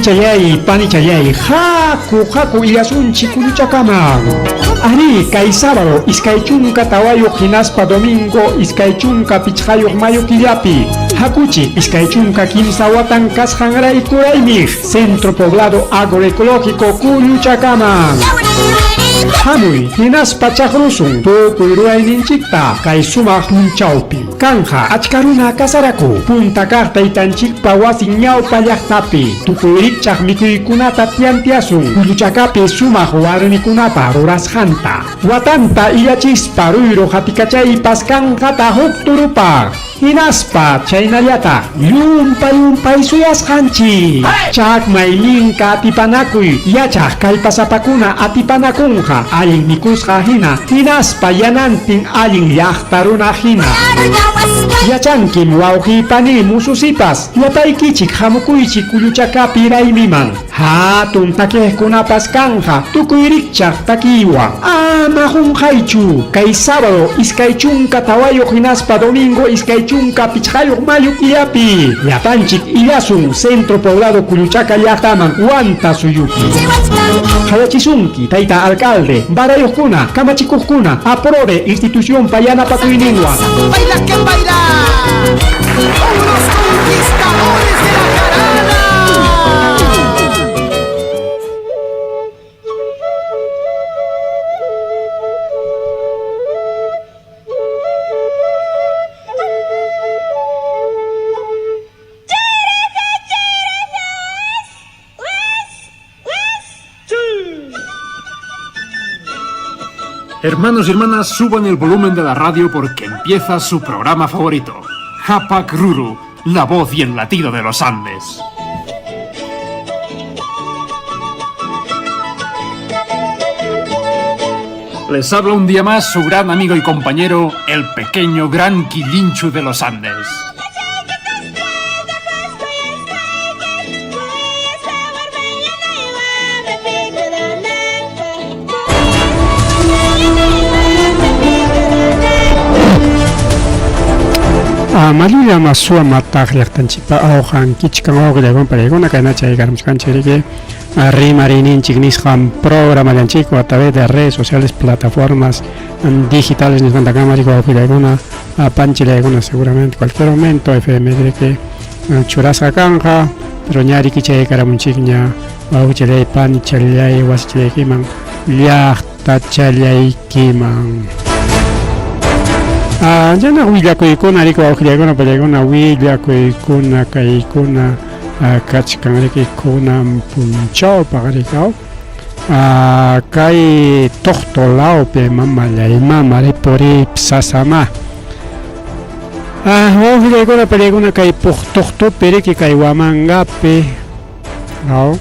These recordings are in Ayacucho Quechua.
Wawqichallay, panichallay, haku, haku illasunchik kulluchakaman. Arí, kay sábado 24 hinaspa domingo 25 mayo killapi. Hakuchik 23 watan kasqanrayku raymiq Centro Poblado Agroecológico Kulluchakaman. Hamuy, hinaspa chaqrusun tukuy ruwayninchikta kay sumaq punchawpi. Kanja achka runa kasaraku punta kaq taytanchikpa wasin ñawpa llaqtapi. Tukuy rikchaq mikuykunata tiantiasun Kulluchakapi sumaq warmikunapa rurasqanta. Watanta illachispa ruyru qatikachaypas kanqata huk turupaq. Hinaspa chaynallataq llumpay llumpay suyasqanchik. Chakmay minka atipanakuy yachaq kallpasapakuna atipanakunqa allin mikusqa hina hinaspa yanantin allin llaqta runa hina. Yachankim wawqiy paniy mususipas llapaykichik hamukuychik Kulluchakapi raymiman. Hatun takiqkunapas kanqa tukuy rikchaq takiywan. Ama qunqaychu kay sábado 24 hinaspa domingo 25 mayo killapi llapanchik illasun Centro Poblado Kulluchaka llaqtaman Huanta suyupi. Qayachisunki tayta alcalde, barayuqkuna, kamachikuqkuna, APRODE institucionpa yanapakuyninwan. Baila que baila. Los conquistadores de la jarana. Hermanos y hermanas, suban el volumen de la radio porque empieza su programa favorito, Hapak Ruru, la voz y el latido de los Andes. Les habla un día más su gran amigo y compañero, el pequeño gran Quilinchu de los Andes. Mallulla masuwa mataq llaqtanchikpa awqan kichkan wawqillakuna pariykuna kayna chaykarmuchkanchik riki rimariyninchik nisqan programallanchikku a través de redes sociales, plataformas digitales nisqantakama riki wawqillaykuna panchillaykuna seguramente cualquier momento FM riki churasqa kanqa pero ña riki chaykaramunchikña wawqichallay panichallay wasichallaykiman llaqtachallaykiman. Yana willakuykuna riki wawqillaykuna pallaykuna willakuykuna kaykuna kachkan riki kunan punchawpaq riki aw kay Toqtolawpi mamallay mama ripuri sasama. Wawqillaykuna pallaykuna kay Toqtopi riki kay Huamangapi aw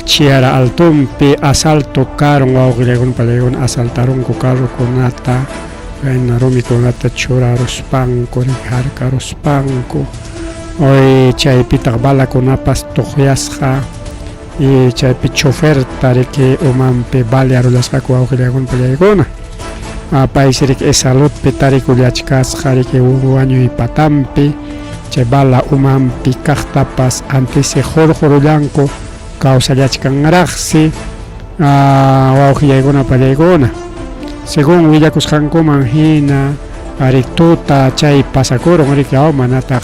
Chiara altumpi asalto karun wawqillaykuna pallaykuna asaltarunku carrokunata kayna rumikunata churaruspanku riki harkaruspanku hoy chaypitaq balakunapas tuqyasqa y chaypi choferta riki umanpi balearullasqaku wawqillaykuna pallaykuna paysi riki EsSaludpi tarikullachkasqa riki wañuy patampi chay bala umanpi kaqtapas antisi hurqurullanku kawsallachkanraqsi wawqillaykuna pallaykuna según willakusqankuman hina ari tuta chay pasakurun riki aw manataq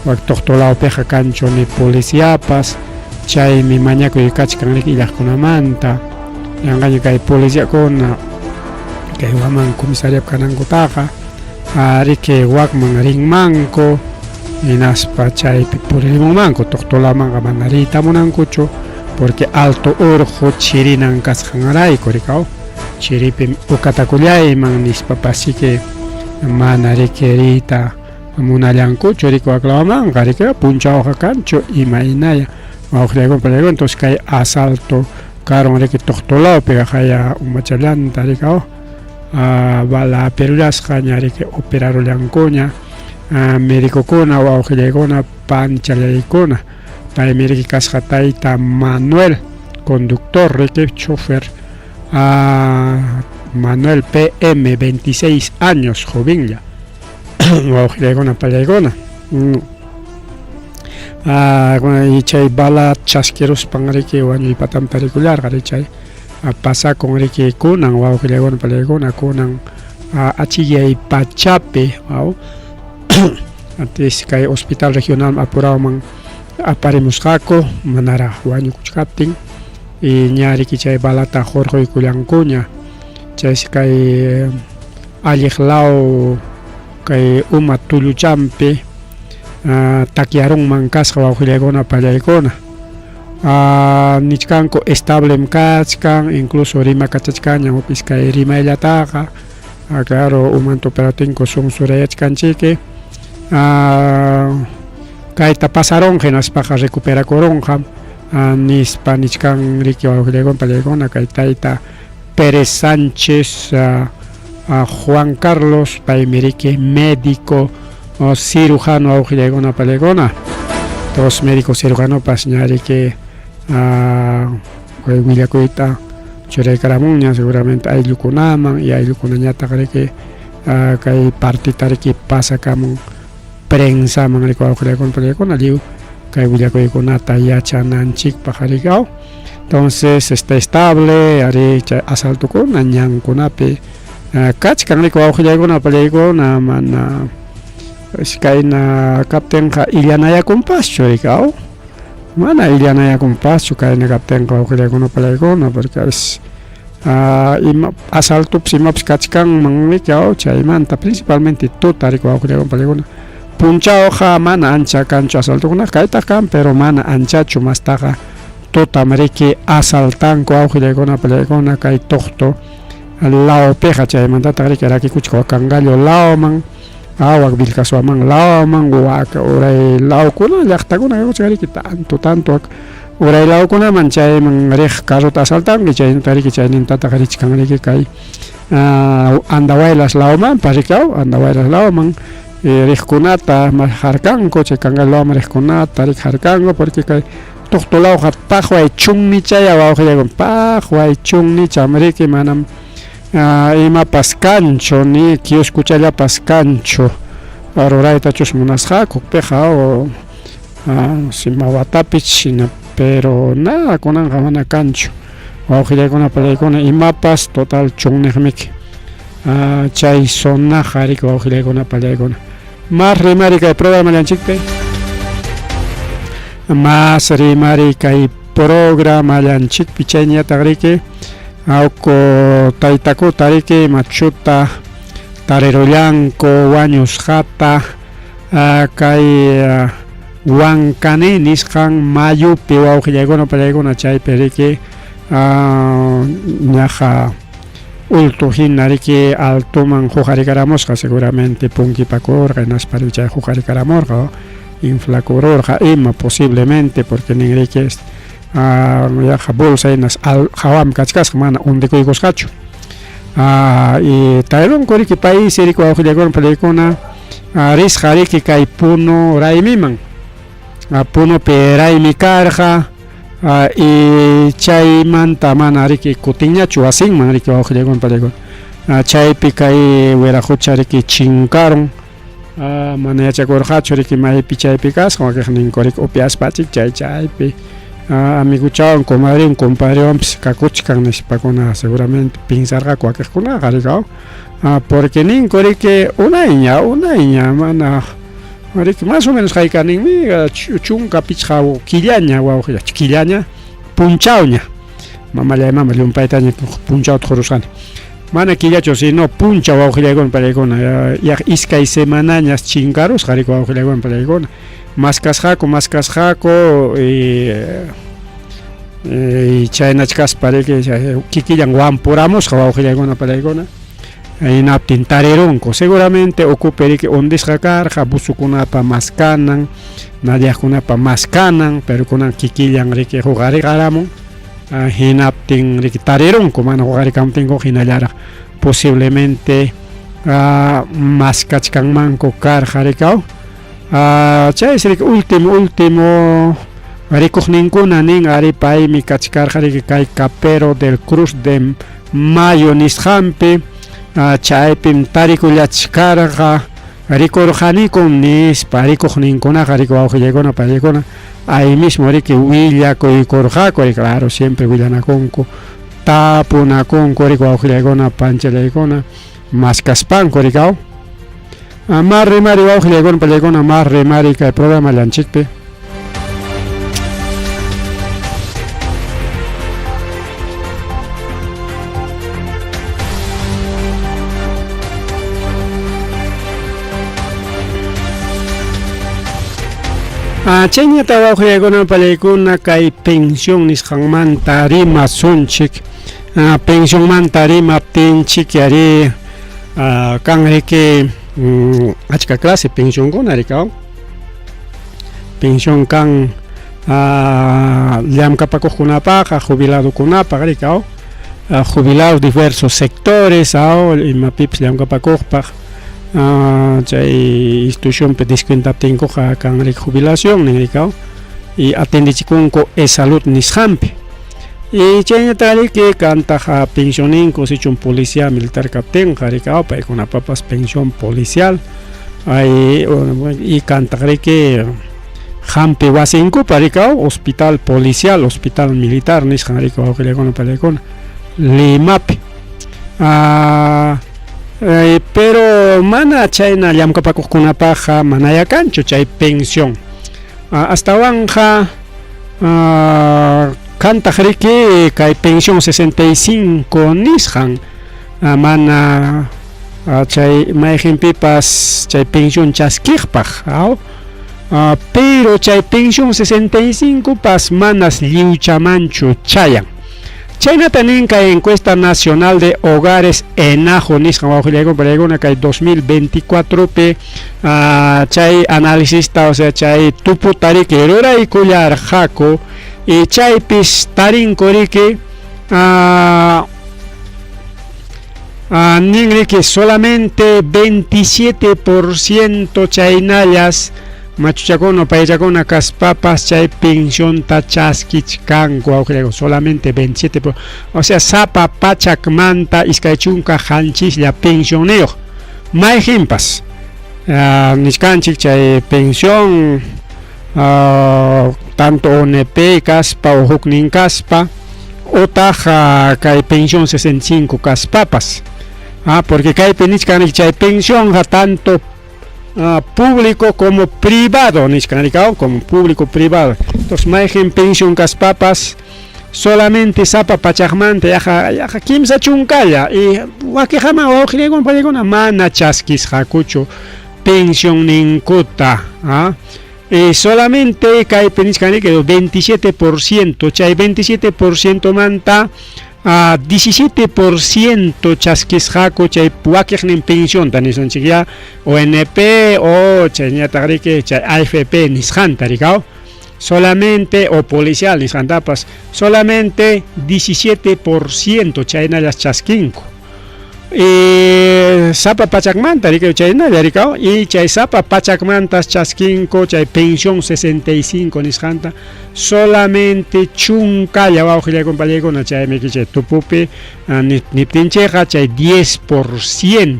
wak Toqtolawpiqa kanchu ni policiapas chaymi mañakuy kachkan riki illaqkunamanta yanqaña kay policiakuna kay Huamán comisariapi kanankutaqa riki wakman rinmanku hinaspa chaypi puririmunmanku Toqtolamanqa mana riyta munankuchu porque alto urqu chirinan kasqanrayku riki aw chiripim ukatakullayman nispapas riki mana riki riyta munallankuchu riki waklawamanqa riki punchawqa kanchu imaynaya wawqillaykuna pallaykuna entonces kay asalto karun riki Toqtolawpi haya umachallanta riki aw bala apirullasqa ña riki operarullankuña medicokuna wawqillaykuna panchallaykuna paymi riki kasqa tayta Manuel conductor riki chofer Manuel PM 26 años jovenlla wawqillaykuna pallaykuna. Y chay bala chaskiruspan riki wañuy patampi tarikullarqa ri chay pasakun riki kunan wawqillaykuna panillaykuna kunan achikyay pachapi aw antes kay hospital regional Apuraoman aparimusqaku manaraq wañukuchkaptin y ña riki chay balata hurquykullankuña chaysi kay alliq law kay uma tulluchampi takyarunman kasqa wawqillaykuna pallaykuna nichkanku establem kachkan incluso rimakachachkanñam huk iskay rimayllataqa claro umanta operatinku sunsurayachkanchiki kayta pasarunqa hinaspaqa recuperakurunqam nispa nichkan riki wawqillaykuna pallaykuna kay tayta Pérez Sánchez Juan Carlos paymi riki médico cirujano wawqillaykuna pallaykuna todos médico cirujanopas ña riki willakuyta churaykaramunña seguramente ayllukunaman y ayllukunañataq riki kay partita riki pasakamun prensaman riki wawqillaykuna pallaykuna lliw kay willakuykunata yachananchikpaq riki aw entonces está estable ari chay asaltokuna ñankunapi kachkan riki wawqillaykuna pallaykuna mana kayna kaptinqa illanayakunpaschu riki aw mana illanayakunpaschu kayna kaptinqa wawqillaykuna pallaykuna porque a veces ima asaltopas imapas kachkanman riki aw chaymanta principalmente tuta riki wawqillaykuna pallaykuna punchawqa mana ancha kanchu asaltokunaqa kaytaq kan pero mana anchachu mastaqa tutam riki asaltanku wawqillaykuna pallaykuna kay Toqto lawpiqa chaymantataq riki rakikuchka wak Cangallo lawman wak Vilcashuaman lawman wak uray lawkuna llaqtakuna riki tanto tanto wak uray lawkunaman chayman riq carrota asaltanku chaynata riki chaynintataq richkan riki kay Andahuaylas lawmanpas riki aw Andahuaylas lawman riqkunata harkanku chay Cangallo lawman riqkunata riki harkanku porque kay Toqto lawqa paqway chunnichaya wawqillaykuna paqway chunnicham riki manam imapas kanchu ni kioskuchallapas kanchu ruraytachus munasqaku piqa sima watapi china pero nada kunanqa mana kanchu wawqillaykuna pallaykuna imapas total chunniqmiki chay zonaqa riki wawqillaykuna pallaykuna mas rimari kay programallanchikpi mas rimari kay programallanchikpi chayñataq riki awku taytakuta riki machuta tarirullanku wañusqata kay Huancané nisqan mayupi wawqillaykuna pallaykuna chaypi riki ñaqa ultu hina riki altoman huqarikaramusqa seguramente punkipakurqa hinaspa chay huqarikaramurqa inflakururqa ima posiblemente porque nin riki yaqa bolsa hinas hawanpi kachkasqa mana hundikuykusqachu y tarirunku riki paysi riki wawqillaykuna pallaykuna risqa riki kay Puno raymiman Punopi raymi karqa y chaymanta mana riki kutinñachu wasinman riki wawqillaykuna pallaykuna chaypi kay wiraqucha riki chinkarun mana yachakurqachu riki maypi chaypi kasqa wakiqninku riki upiaspachik chay chaypi amiguchawan comadrewan compadrewanpis kakuchkan nispakuna seguramente pinsarqaku wakiqkunaqa riki porque ninku riki unayña unayña mana riki más o menos haykaninmi 15 killaña wawqilla killaña punchawña mamallay mama llumpaytaña punchawta qurusqani mana killachu sino punchaw wawqillaykuna pallaykuna yaq 2 semanañas chinkarusqa riki wawqillaykuna pallaykuna maskasqaku maskasqaku y chaynachkaspa riki kikillan wampuramusqa wawqillaykuna pallaykuna hinaptin tarirunku seguramente ukupi riki hundisqa karqa busukunapa maskanan nadiaqkunapa maskanan pero kunan kikillan riki huqarikaramun hinaptin riki tarirunku mana huqarikamuptinku hinallaraq posiblemente maskachkanmanku karqa riki aw chaysi riki último último rikuqninkuna nin ari paymi kachkarqa riki kay Capero del Cruz de Mayo nisqanpi chaypim tarikullachkarqa. Rikurqanikum nispa rikuqninkunaqa riki wawqillaykuna pallaykuna ahí mismo riki willakuykurqaku riki claro siempre willanakunku tapunakunku riki wawqillaykuna panchallaykuna maskaspanku riki aw Mar rimari wawqillaykuna pallaykuna mar rimari kay programallanchikpi. Chayñata wawqillaykuna pallaykuna kay pensión nisqanmanta rimasunchik. Pensionmanta rimaptinchik arí kan riki achka clase pensionkuna rikaw. Pensión kan llamkapakuqkunapaqqa jubiladokunapaq rikaw. Jubilados diversos sectores aw imapipas llamkapakuqpaq chay institucionpi descuentaptinkuqa kan riki jubilación nin rikaw y atendichikunku e-salud nisqanpi. Y chaynata riki kantaq pensionninku sichum policía militar kaptinqa rikaw paykunapapas pensión policial ay y kantaq riki hampi wasinkupa rikaw hospital policial hospital militar nisqan riki wawqillakuna pallaykuna Limapi. Pero mana chayna llamkapakuqkunapaqqa manaya kanchu chay pensión. Astawanqa kantaq riki kay pensión 65 nisqan mana chay mayqinpipas chay pensión chaskiqpaq aw pero chay pensión 65 pas manas lliwchamanchu chayan. Chaynata nin kay encuesta nacional de hogares ENAHO nisqan wawqillaykuna pallaykuna kay 2024 pi chay analisista o sea chay tuputa riki ruraykullarqaku y chaypis tarinku riki nin riki solamente 27% chaynallas machuchakuna paychakuna kaspapas chay pensionta chaskichkanku wawqillaykuna solamente 27 o sea sapa pachakmanta 27 lla pensionniyuq mayqinpas nichkanchik chay pensión tanto ONP kaspa o huknin kaspa utaq kay pensión 65 kaspapas porque kaypi nichkan chay pensionqa tanto público como privado nichkan rikaw como público privado entonces mayqin pensión kaspapas solamente sapa pachakmanta yaqa yaqa kimsa chunkalla y wakiqama wawqillaykuna pallaykuna mana chaskisqakuchu pensionninkuta y solamente kaypi nichkan riki 27% chay 27% manta 17% chaskisqaku chay wakiqnin pensionta nisunchik ya ONP o chayñataq riki chay AFP nisqanta rikaw solamente o policial nisqantapas solamente 17% chaynallas chaskinku y sapa pachakmanta rikaw chaynalla rikaw y chay sapa pachakmantas chaskinku chay pensión 65 nisqanta solamente chunkalla wawqillaykuna pallaykuna chaymi chay tupupi niptinchikqa chay 10%.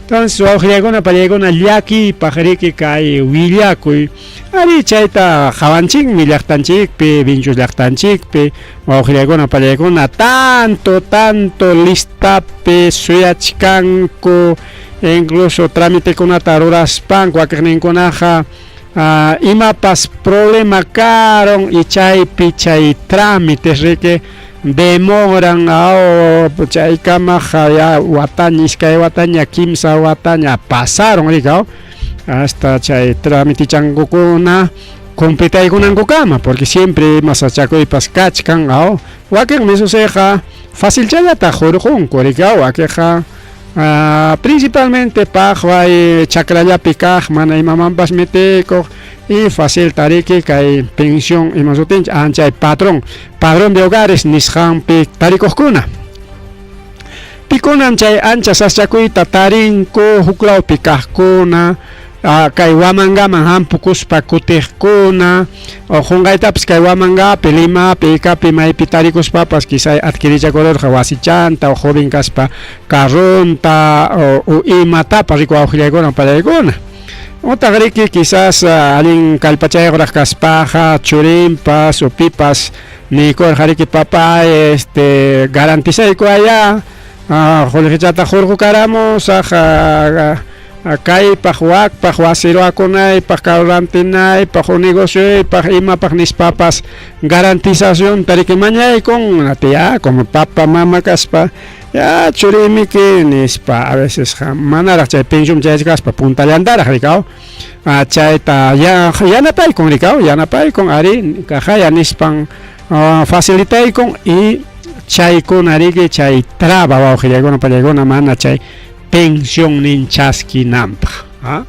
Entonces wawqillaykuna pallaykuna llakiypaq riki kay willakuy ari chayta qawanchikmi llaqtanchikpi Vinchus llaqtanchikpi wawqillaykuna pallaykuna tanto tanto listapi suyachkanku incluso tramitekunata ruraspanku wakiqninkunaqa imapas problema karon y chaypi chay trámites riki demoran chaykamaqa ya wataña iskay wataña kimsa wataña pasaron riki hasta chay tramitichankukuna completaykunankukama porque siempre ima sasachakuypas kachkan wakinmi sucedqa facilchallata hurqunku riki wakinqa principalmente paqway chakrallapi kaq mana imamanpas metikuq y facilta riki kay pensión ima sutinchik anchay patrón padrón de hogares nisqanpi tarikuqkuna. Pikunam chay ancha sasachakuyta tarinku huklawpi kaqkuna. Kay Huamangaman hampukuspa kutiqkuna o qunqaytapas kay Huamangapi, Limapi, Icapi maypi tarikuspapas quizá adquirichakururqa wasichanta o joven kaspa carronta o imatapas riku wawqillaykuna pallaykuna. Utaq riki quizás allin kallpachayuqraq kaspaqa churinpas o pipas niykurqa riki papay este garantizaykuwayá qullqichata hurqukaramusaq Kaypaq, wakpaq, wasi ruwakunaypaq, carro rantinaypaq, huk negocioypaq, imapaq nispapas garantizacionta riki mañaykun, ya como papa mama kaspa, ya churiymiki nispa a veces manaraq chay pensionman chayachkaspa puntallantaraq rikaw, chayta yanapaykun rikaw, yanapaykun ari kaqaya nispan facilitaykun y chaykuna riki chay traba wawqillaykuna pallaykuna mana chay pensionnin chaskinanpaq. ¿Ah?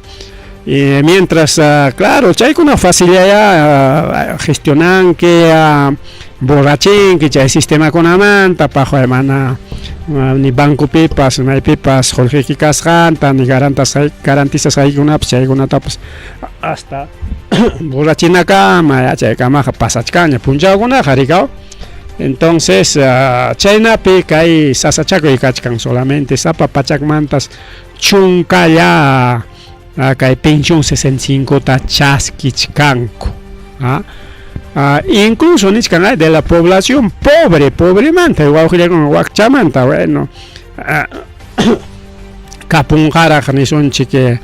Y mientras, claro, chaykuna facillayá gestionanki, borrachinki chay sistemakunamanta, paqway mana ni bancopipas, maypipas qullqiyki kasqanta, ni garantizasqaykunapas chaykunatapas hasta borrachinakama chaykamaqa pasachkanña punchawkunaqa rikaw. Entonces, chaynapi kay sasachakuy kachkan solamente sapa pachakmantas chunkalla kay pensión 65 ta chaskichkanku. Incluso nichkan de la población pobre, pobremanta, wawqillakuna wakchamanta, bueno, kapunqaraq nisunchik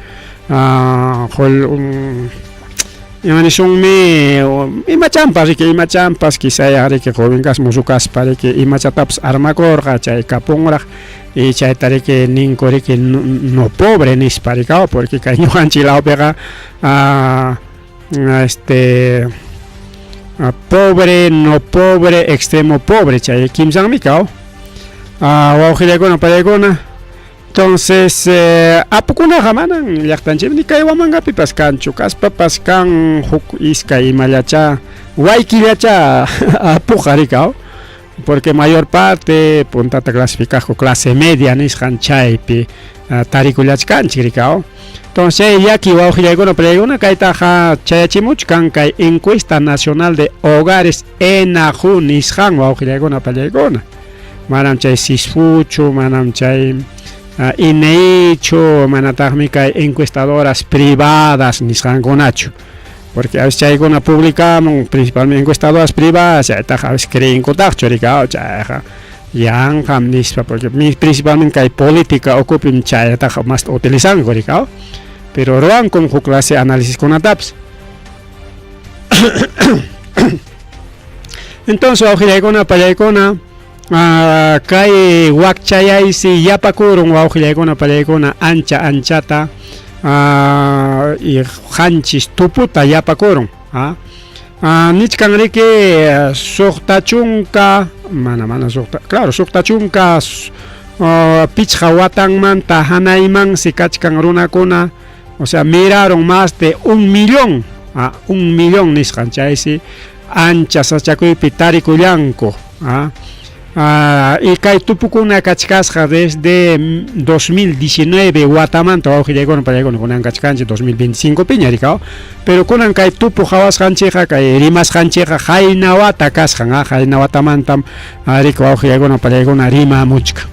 ima nisunmi imachampas riki imachampas quizá riki joven kas musu kaspa riki imachatapas armakurqa chay kapunraq y chayta riki ninku riki no pobre nispa rikaw porque kay ñuqanchik lawpiqa este pobre, no pobre, extremo pobre chay kimsanmi kaw wawqillaykuna pallaykuna. Entonces, apukunaqa manan llaqtanchikpi ni kay Huamangapipas kanchu, kaspapas kan huk iskay imallacha, waykillacha apuqa rikaw, porque mayor parte puntata clasificaqku clase media nisqan chaypi tarikullachkanchik rikaw. Entonces, llaki wawqillaykuna pallaykuna kaytaqa chayachimuchkan kay Encuesta Nacional de Hogares ENAJU nisqan wawqillaykuna pallaykuna. Manam chay SISFUchu, manam chay INEIchu, manataqmi kay encuestadoras privadas nisqankunachu. Porque a veces chaykuna publicamun, principalmente encuestadoras privadas, chaytaqa a veces creenkutaqchu rikaw, chayqa yanqam nispa, porque principalmente kay política ukupim chaytaqa masta utilizanku rikaw. Pero ruwankum huk clase análisiskunatapas. Entonces, wawqillaykuna, pallaykuna, kay wakchayaysi yapakurun wawqillaykuna, pallaykuna, ancha anchata y qanchis tuputa yapakurun. Nichkan riki suqta chunka, mana mana suqta, claro, suqta chunka pichqa watanmanta hanaymansi kachkan runakuna, o sea, miraron más de 1 millón, 1 millón nisqan chaysi ancha sachakuypi tarikullanku. Y kay tupukuna kachkasqa desde 2019 watamanta wawqillaykuna pallaykuna kunan kachkanchik 2025 piña rikaw, pero kunan kay tupu qhawasqanchikqa kay rimasqanchikqa qayna wata kasqan, qayna watamantam rika wawqillaykuna pallaykuna rimamuchkan.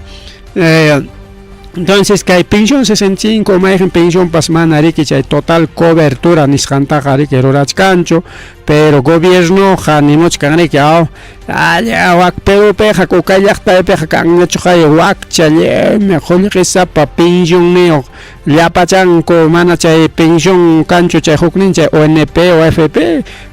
Entonces kay pensión 65 mayqin pensionpas mana riki chay total cobertura nisqantaqa riki rurachkanchu, pero gobiernoqa nimuchkan riki aw alla wak Perupiqa kukay llaqtaypiqa kanñachu kay wakcha lliwmi qullqisapa pensionniyuq llapachanku mana chay pensión kanchu chay huknin chay ONP o FP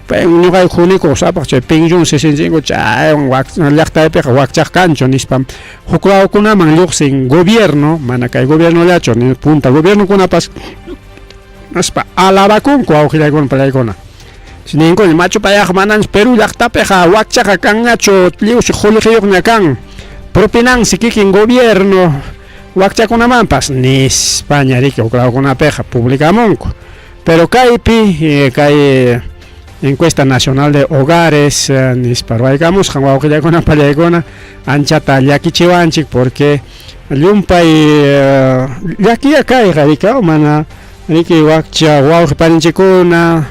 ñuqayku huniku sapaq chay pensión 65 chaywan llaqtaypiqa wakchaq kanchu nispam huk lawkunaman lluqsin gobierno, mana kay gobiernollachu ni punta gobiernokunapas nispa alabakunku wawqillaykuna pallaykuna. Ninku machu payaq mananchik Perú llaqtapiqa wakchaqa kanñachu lliwsi qullqiyuqña kan propinansi kikin gobierno wakchakunamanpas nispaña riki huk lawkunapiqa publicamunku. Pero kaypi kay Encuesta Nacional de Hogares nispa ruwaykamusqan wawqillaykuna pallaykuna anchata llakichiwanchik porque llumpay llakiya kayqa rikaw mana Riki wakcha wawqi paninchikkuna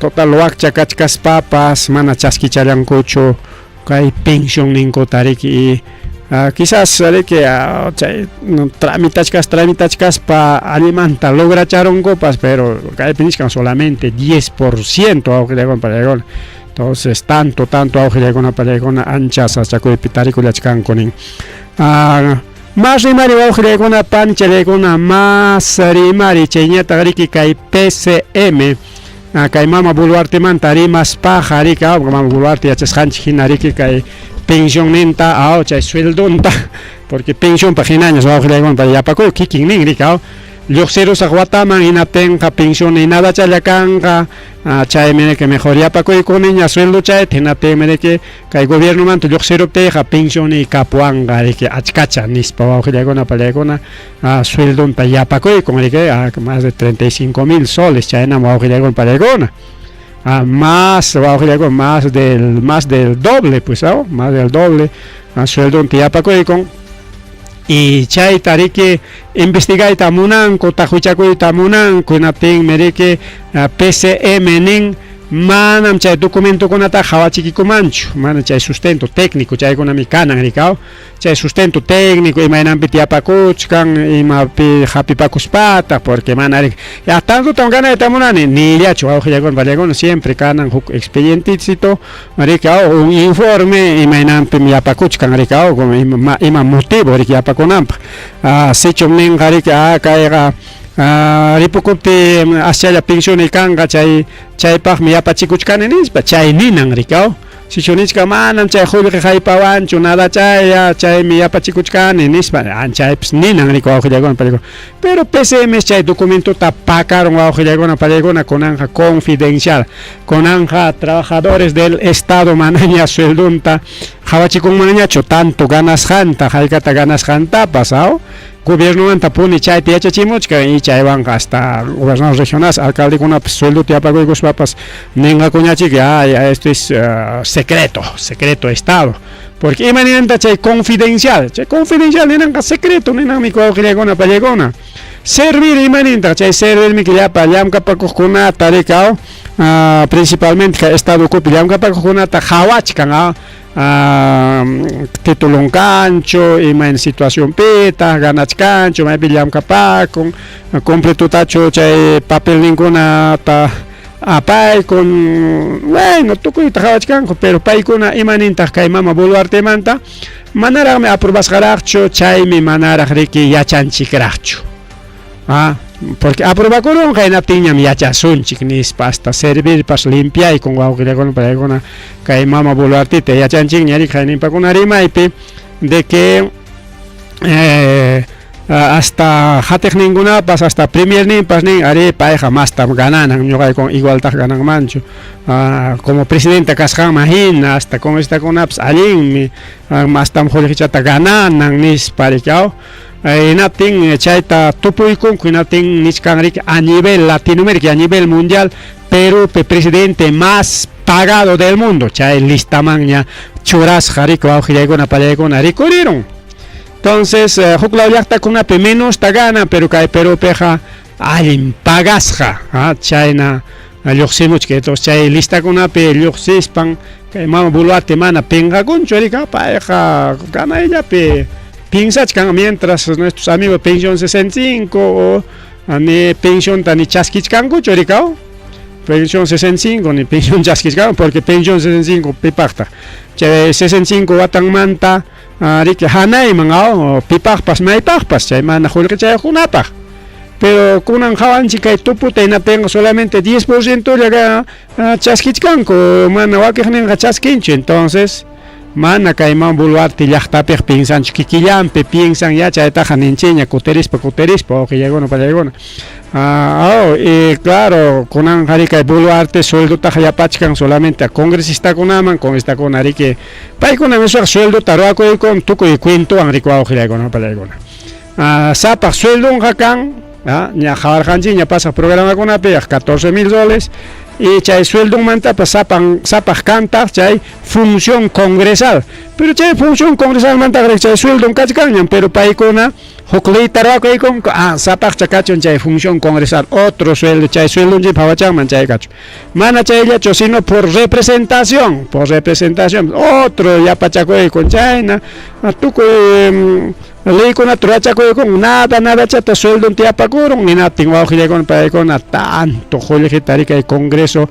total wakcha kachkaspapas mana chaskichallankuchu kay pensionninkuta riki quizás riki chay tramitachkas tramitachkaspa allimanta logracharunkupas pero kaypi nichkan solamente 10% wawqillaykuna panillaykuna entonces tanto tanto wawqillaykuna panillaykuna ancha sasachakuypi tarikullachkanku nin. Mas rimari wawqillaykuna panichallaykuna mas rimari chayñataq riki kay PCM kay mama Boluartemanta rimaspaqa riki mama Boluarte yachasqanchik hina riki kay pensionninta aw chay sueldonta porque pensionpaq hinañas wawqillaykuna yapakuy kikin nin riki aw lluqsirusaq wataman hinaptinqa pensionni nadachalla kanqa chaymi riki mejor yapakuykuniña sueldochayta hinaptinmi riki Kay gobiernomanta lluqsiruptiyqa pensionniy kapuwanqa riki achkacha nispa wawqillaykuna pallaykuna sueldonta yapakuykun riki más de 35 mil soles chaynam wawqillaykuna pallaykuna más wawqillaykuna más del doble pues más del doble sueldonta yapakuykun y chayta riki investigayta munanku taquchakuyta munanku hinaptinmi riki PCM nin manam chay documentokunataqa qhawachikikumanchu mana chay sustento técnico chaykunami kanan rikaw chay sustento técnico imaynanpi tiyapakuchkan imapi hapipakuspataq porque mana riki ya tantotam ganayta munani nillachu wawqillaykuna pallaykuna siempre kanan huk expedientecito rikaw un informe imaynanpim yapakuchkan rikaw ima motivo riki yapakunanpaq sichum ninqa riki kayqa Ripukuptiy aschalla pensioniy kanqa chay chaypaqmi yapachikuchkani nispa chay ninan rikaw sichu nichka manam chay qullqi haypawanchu nada chaya chaymi yapachikuchkani nispa chaypas ninan riki wawqillaykuna pallaykuna pero PCM chay documentota pakarun wawqillaykuna pallaykuna kunanqa confidencial kunanqa trabajadores del estado manaña sueldonta qhawachikunmanñachu tanto ganasqanta haykata ganasqantapas aw Gobiernomanta puni chayta yachachimuchkan y chaywanqa hasta gobernador regional alcaldekunapas sueldota yapakuykuspapas ninqakuñachiki ay esto es secreto, secreto estado porque ima ninanta chay confidencial, chay confidencial ninanqa secreto ninanmi wawqillaykuna pallaykuna servir ima nintaq chay servirmi llapa llamkapakuqkunata rikaw principalmente kay estado ukupi llamkapakuqkunata qhawachkan titulon kanchu, imayna situacionpitaq, ganachkanchu, maypi llamkapakun, completotachu chay papelninkunata apaykun, bueno, tukuyta qhawachkanku, pero paykuna ima nintaq kay mama Boluartemanta, manaraqmi aprobasqaraqchu, chaymi manaraq riki yachanchikraqchu. Porque aprobakurunqa hinaptinñam yachasunchik nispa hasta servirpas limpiaykun wawqillakuna paykuna kay mama Boluarteta yachanchikña riki hayninpakuna rimaypi de que hasta hatiqninkunapas hasta premierninpas nin arí payqa mastam gananan ñuqaykuwan igualtaq gananmanchu como presidenta kasqanman hina hasta congresitakunapas allinmi mastam qullqichata gananan nispa riki aw. Hinaptin chayta tupuykunku, hinaptin nichkan riki a nivel Latinoamérica, a nivel mundial, Perúpi presidente más pagado del mundo, chay listamanña churasqa riki wawqillaykuna pallaykuna rikurirun. Entonces, huk law llaqtakunapi menosta ganan, pero kay Perúpiqa allin pagasqa, chayna lluqsimuchka. Entonces, chay listakunapi lluqsispan kay mama Boluarte mana pinqakunchu riki, payqa ganayllapi piensachkan mientras nuestros amigos pensión 65 o ni pensionta ni chaskichkankuchu rikaw pensión 65 ni pensión chaskichkanku porque pensión 65 pipaqtaq chay 65 watanmanta riki hanayman aw pipaqpas maypaqpas chay mana qullqichayuqkunapaq pero kunan qhawanchik kay tuputa hinaptinqa solamente 10% lla chaskichkanku mana wakiqninqa chaskinchu entonces mana kayman Boluarte llaqtapiq piensanchu kikillanpi piensan ya chaytaqa ninchikña kutirispa kutirispa wawqillaykuna pallaykuna y claro kunanqa riki kay Boluarte sueldotaqa yapachkan solamente congresistakunaman congresistakuna riki paykuna nispaqa sueldota ruwakuykun tukuy cuentowan riki wawqillaykuna pallaykuna sapaq sueldonqa kan ña qhawarqanchikña pasaq programakunapi 14 mil soles. Y chay sueldonmantapas sapan sapaq kantaq chay función congresal. Pero chay función congresalmantaqa chay sueldon kachkanñam, pero paykuna huk leyta ruwakuykunku, ah, sapaqcha kachun chay función congresal, otro sueldo, chay sueldonchikpa hawachanman chay kachun. Mana chayllachu, sino por representación, por representación, otro yapachakuykun chayna, tukuy leykunata rurachakuykun, nada, nadachata sueldonta yapakurun, hinaptin wawqillaykuna paykuna tanto qullqita riki kay Congreso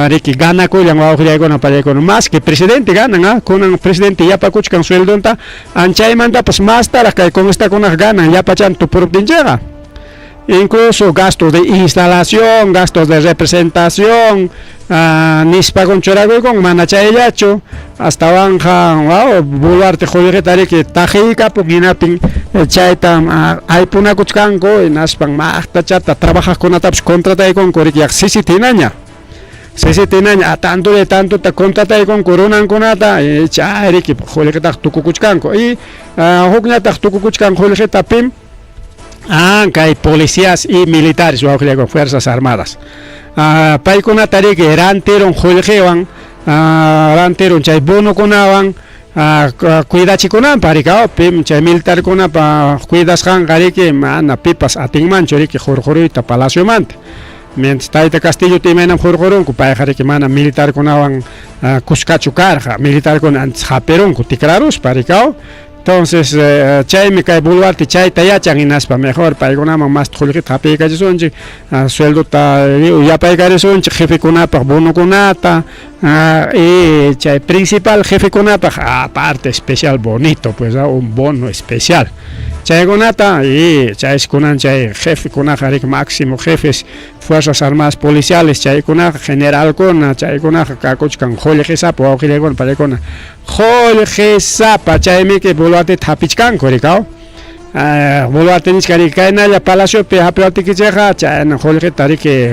riki ganakullan wawqillaykuna paykuna, más que presidente ganan, ah, kunan presidente yapakuchkan sueldonta, anchaymantapas mastaraq kay congresitakunaqa ganan yapachan tupuruptinchikqa. Incluso gastos de instalación, gastos de representación, nispakun churakuykun, mana chayllachu, astawanqa waw Boluarte qullqita riki taqiykapun, hinaptin chayta aypunakuchkanku, hinaspan maqtachata trabajaqkunatapas contrataykunku riki yaq sisita hinaña. Sisita hinaña tantolla tantota contrataykunku runankunata, chay riki qullqitaqa tukukuchkanku. Y hukñataq tukukuchkan qullqita pim kay policías y militares wawqillaykuna fuerzas armadas. Paykunata riki rantirun qullqiwan, rantirun chay bonokunawan cuidachikunanpaq riki, pim chay militarkunapa cuidasqanqa riki mana pipas atinmanchu riki hurquruyta palaciomanta. Mientras tayta Castillota imaynam hurqurunku, payqa riki mana militarkunawan kuskachu karqa, militarkuna antes hapirunku tikraruspa riki. Entonces chaymi kay Boluarte chayta yachan, hinaspa mejor paykunaman masta qullqita hapiykachisunchik, sueldota yapaykarisunchik jefekunapaq bonokunata, y chay principal jefekunapaq aparte especial bonito, pues un bono especial. Chaykunata y chaysi kunan chay jefekunaqa riki máximo jefes fuerzas armadas policiales chaykunaqa generalkuna chaykunaqa kakuchkan qullqisapa wawqillaykuna paykuna qullqisapa, chaymiki Boluarteta hapichkanku riki. Boluarte nichkan riki kaynalla palaciopi hapiwaptikichikqa chayna qullqita riki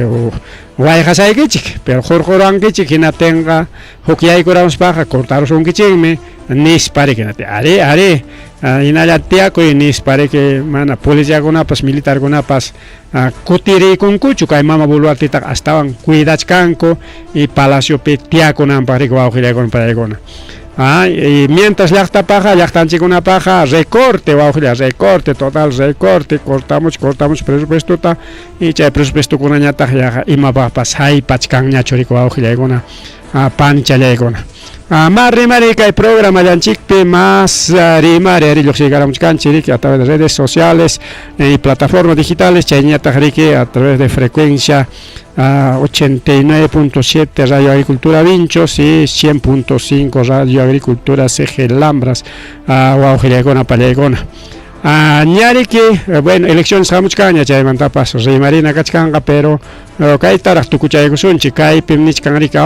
wayqasaykichik, pero hurquruwankichik hinaptinqa huk yaykuramuspaqa cortarusunkichikmi nispa riki, ari ari hinalla tiyakuy nispa riki mana policiakunapas militarkunapas kutiriykunkuchu kay mama Boluartetaqa astawan cuidachkanku y palaciopi tiyakunanpaq riki wawqillaykuna paykuna. Y mientras llaqtapaqa llaqtanchikkunapaqa recorte wawqilla, recorte, total recorte, cortamos, cortamos presupuestota y chay presupuestokunañataq yaqa imapaqpas haypachkanñachu riki wawqillaykuna panichallaykuna. Más rimari kay programallanchikpi más rimari ari lluqsiykaramuchkanchik riki a través de redes sociales y plataformas digitales, chayñataq riki a través de frecuencia 89.7 Radio Agricultura Vinchos y 100.5 Radio Agricultura CG Lambras, wawqillaykuna pallaykuna. Ñariki, bueno, elecciones hamuchkanña chaymantapas rimarina kachkanqa, pero kaytaraq tukuchaykusunchik, kaypim nichkan riki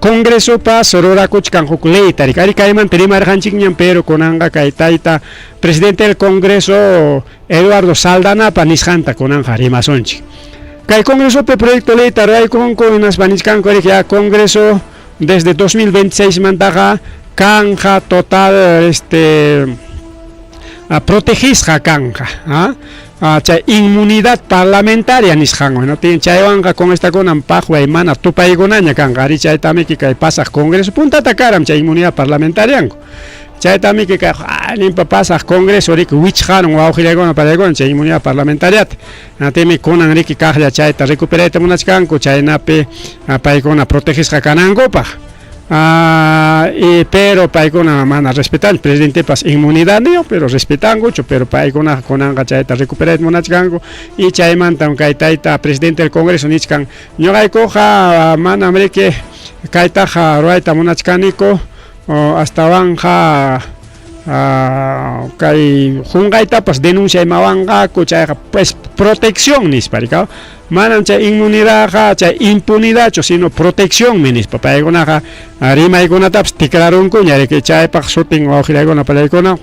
Congresopas rurakuchkan huk leyta riki, ari kaymanta rimarqanchikñam, pero kunanqa kay tayta presidente del Congreso Eduardo Saldanapa nisqanta kunanqa rimasunchik. Kay Congresopi proyecto leyta ruraykunku hinaspa nichkanku riki ya Congreso desde 2026 mantaqa kanja total protegisqa kanja, chay inmunidad parlamentaria nisqanwan, no chaywanqa con estakunan paqway mana tupaykunaña kanqa, ari chaytamiki kay pasaq Congreso puntata karam chay inmunidad parlamentarianku. Chaytamiki kay ninpa pasaq Congreso riki wichqarun wawqillaykuna pallaykuna chay inmunidad parlamentariata. Natimi kunan riki kaqlla chayta recuperayta munachkanku chaynapi paykuna protegisqa kanankupaq. Y pero paykuna mana respetan, presidentepas inmunidad niyo, pero respetankuchu, pero paykuna kunanqa chayta recuperayta munachkanku y chaymantam kay tayta presidente del Congreso nichkan ñuqaykuqa manam riki kaytaqa ruwayta munachkaniku astawanja kay qunqaytapas denuncia imawanqaku chayqa pues protección nispa riki, manam chay inmunidadqa chay impunidadchu sino proteccionmi nispa paykunaqa rimaykunatapas tikrarunkuña riki chaypaq sutin wawqillaykuna pallaykuna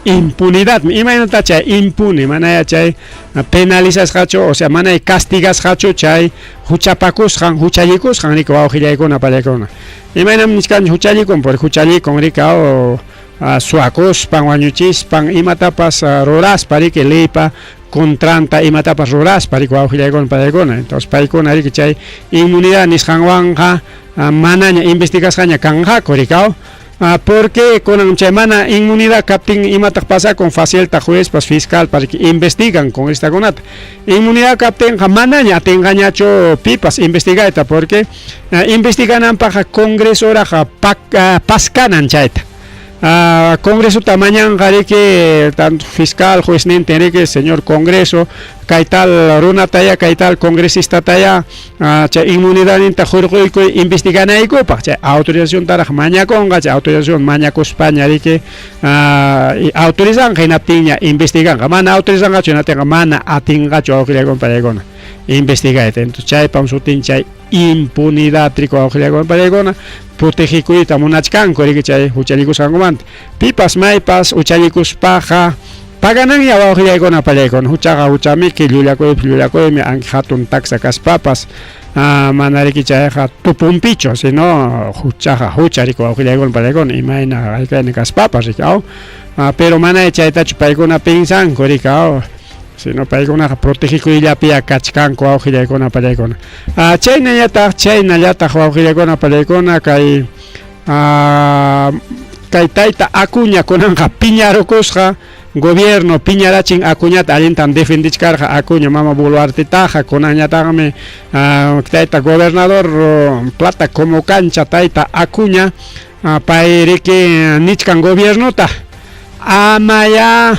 impunidadmi, imaynata chay impune manaya chay penalizasqachu, o sea manay castigasqachu chay huchapakusqan huchallikusqan riki wawqillaykuna pallaykuna. Imaynam nichkanchik huchallikun porque huchallikun riki suwakuspan wañuchispan imatapas ruraspa riki leypa Contranta imatapas ruraspa riki wawqillaykuna paykuna. Entonces paykuna riki chay inmunidad nisqanwanqa manaña investigasqaña kanqaku riki aw. Porque kunan chay mana inmunidad kaptin imataq pasakun facilta juezpas fiscalpas riki investigan congresitakunata. Inmunidad kaptinqa manaña atinqañachu pipas investigayta porque investigananpaqqa congresoraq paskanan chayta. Congresota mañanqa riki tanto fiscal, jueznintin riki, señor Congreso, kay tal runataya, kay tal congresistataya chay inmunidadninta hurquykuy investiganaykupaq, chay autorizaciontaraq mañakunqa, chay autorización mañakuspaña riki autorizanqa hinaptinña investiganqa, mana autorizanqachu hinaptinqa mana atinqachu wawqillaykuna pallaykuna investigayta. Entonces chaypam sutin chay impunidad riki wawqillaykuna pallaykuna protegikuyta munachkanku riki chay huchallikusqankumanta. Pipas maypas huchallikuspaqa pagananya wawqillaykuna pallaykuna, huchaqa huchamiki, llullakuypas llullakuymi, anki hatun taksa kaspapas mana riki chayqa tupunpichu, sino huchaqa hucha riki wawqillaykuna pallaykuna, imayna haykayna kaspapas riki aw, pero mana chaytachu paykuna pensanku riki aw, sino paykunaqa protegikuyllapiya kachkanku wawqillaykuna pallaykuna. Chaynallataq chaynallataq wawqillaykuna pallaykuna kay kay tayta Acuña kunanqa piñarukusqa gobierno piñarachin Acuñata allintam defendichkarqa Acuña mama Boluartetaqa kunanñataqmi tayta gobernador plata como cancha tayta Acuña pay riki nichkan gobiernota amayá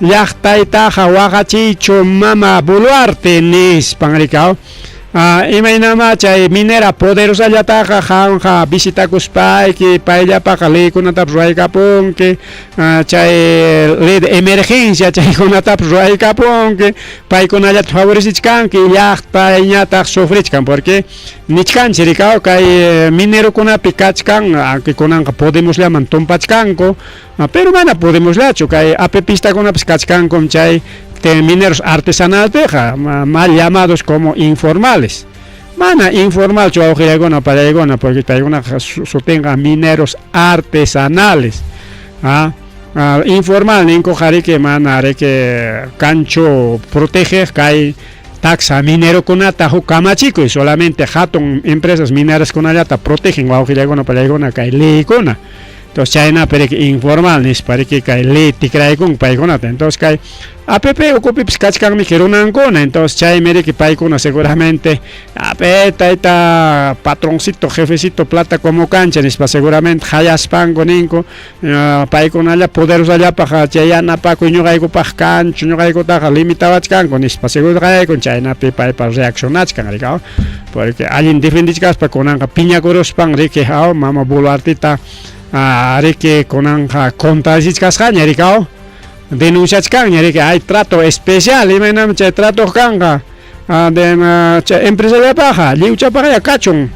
llaqtaytaqa waqachiychu mama Boluarte nispan riki aw. Imaynamá chay minera poderosallataqa qamqa visitakuspayki payllapaqa leykunatapas ruwaykapunki, chay ley de emergencia chaykunatapas ruwaykapunki, paykunallata favorecichkanki llaqtayñataq sufrichkan porque nichkanchik riki aw kay minerokunapi kachkan aunque kunanqa Podemosllaman tumpachkanku. Pero mana Podemosllachu, kay apepistakunapas kachkankum chay mineros artesanalpiqa, mal llamados como informales. Mana informalchu wawqillaykuna pallaykuna, porque paykunaqa sutinqa mineros artesanales. Informal ninkuqa riki mana riki kanchu protegeq kay taxa minerokunata huk kamachikuy, solamente hatun empresas mineraskunallata protegen wawqillaykuna pallaykuna kay leykuna. Entonces chaynapi riki informal nispa riki kay ley tikraykunku paykunata. Entonces kay APP ukupipis kachkanmiki runankuna. Entonces chaymi riki paykuna seguramente ape tayta patroncito, jefecito plata como cancha nispa seguramente hayaspanku ninku paykunalla poderosallapaq chay yanapakuy ñuqaykupaq kanchu, ñuqaykutaqa limitawachkanku nispa seguro qayaykun chaynapi paypa reaccionachkan riki porque allin defendichkaspa kunanqa piñakuruspan riki aw mama Boluarteta riki kunanqa contradicichkasqaña riki aw denunciachkanña riki hay trato especial imaynam chay trato kanqa chay empresallapaqqa lliwchapaqlla kachun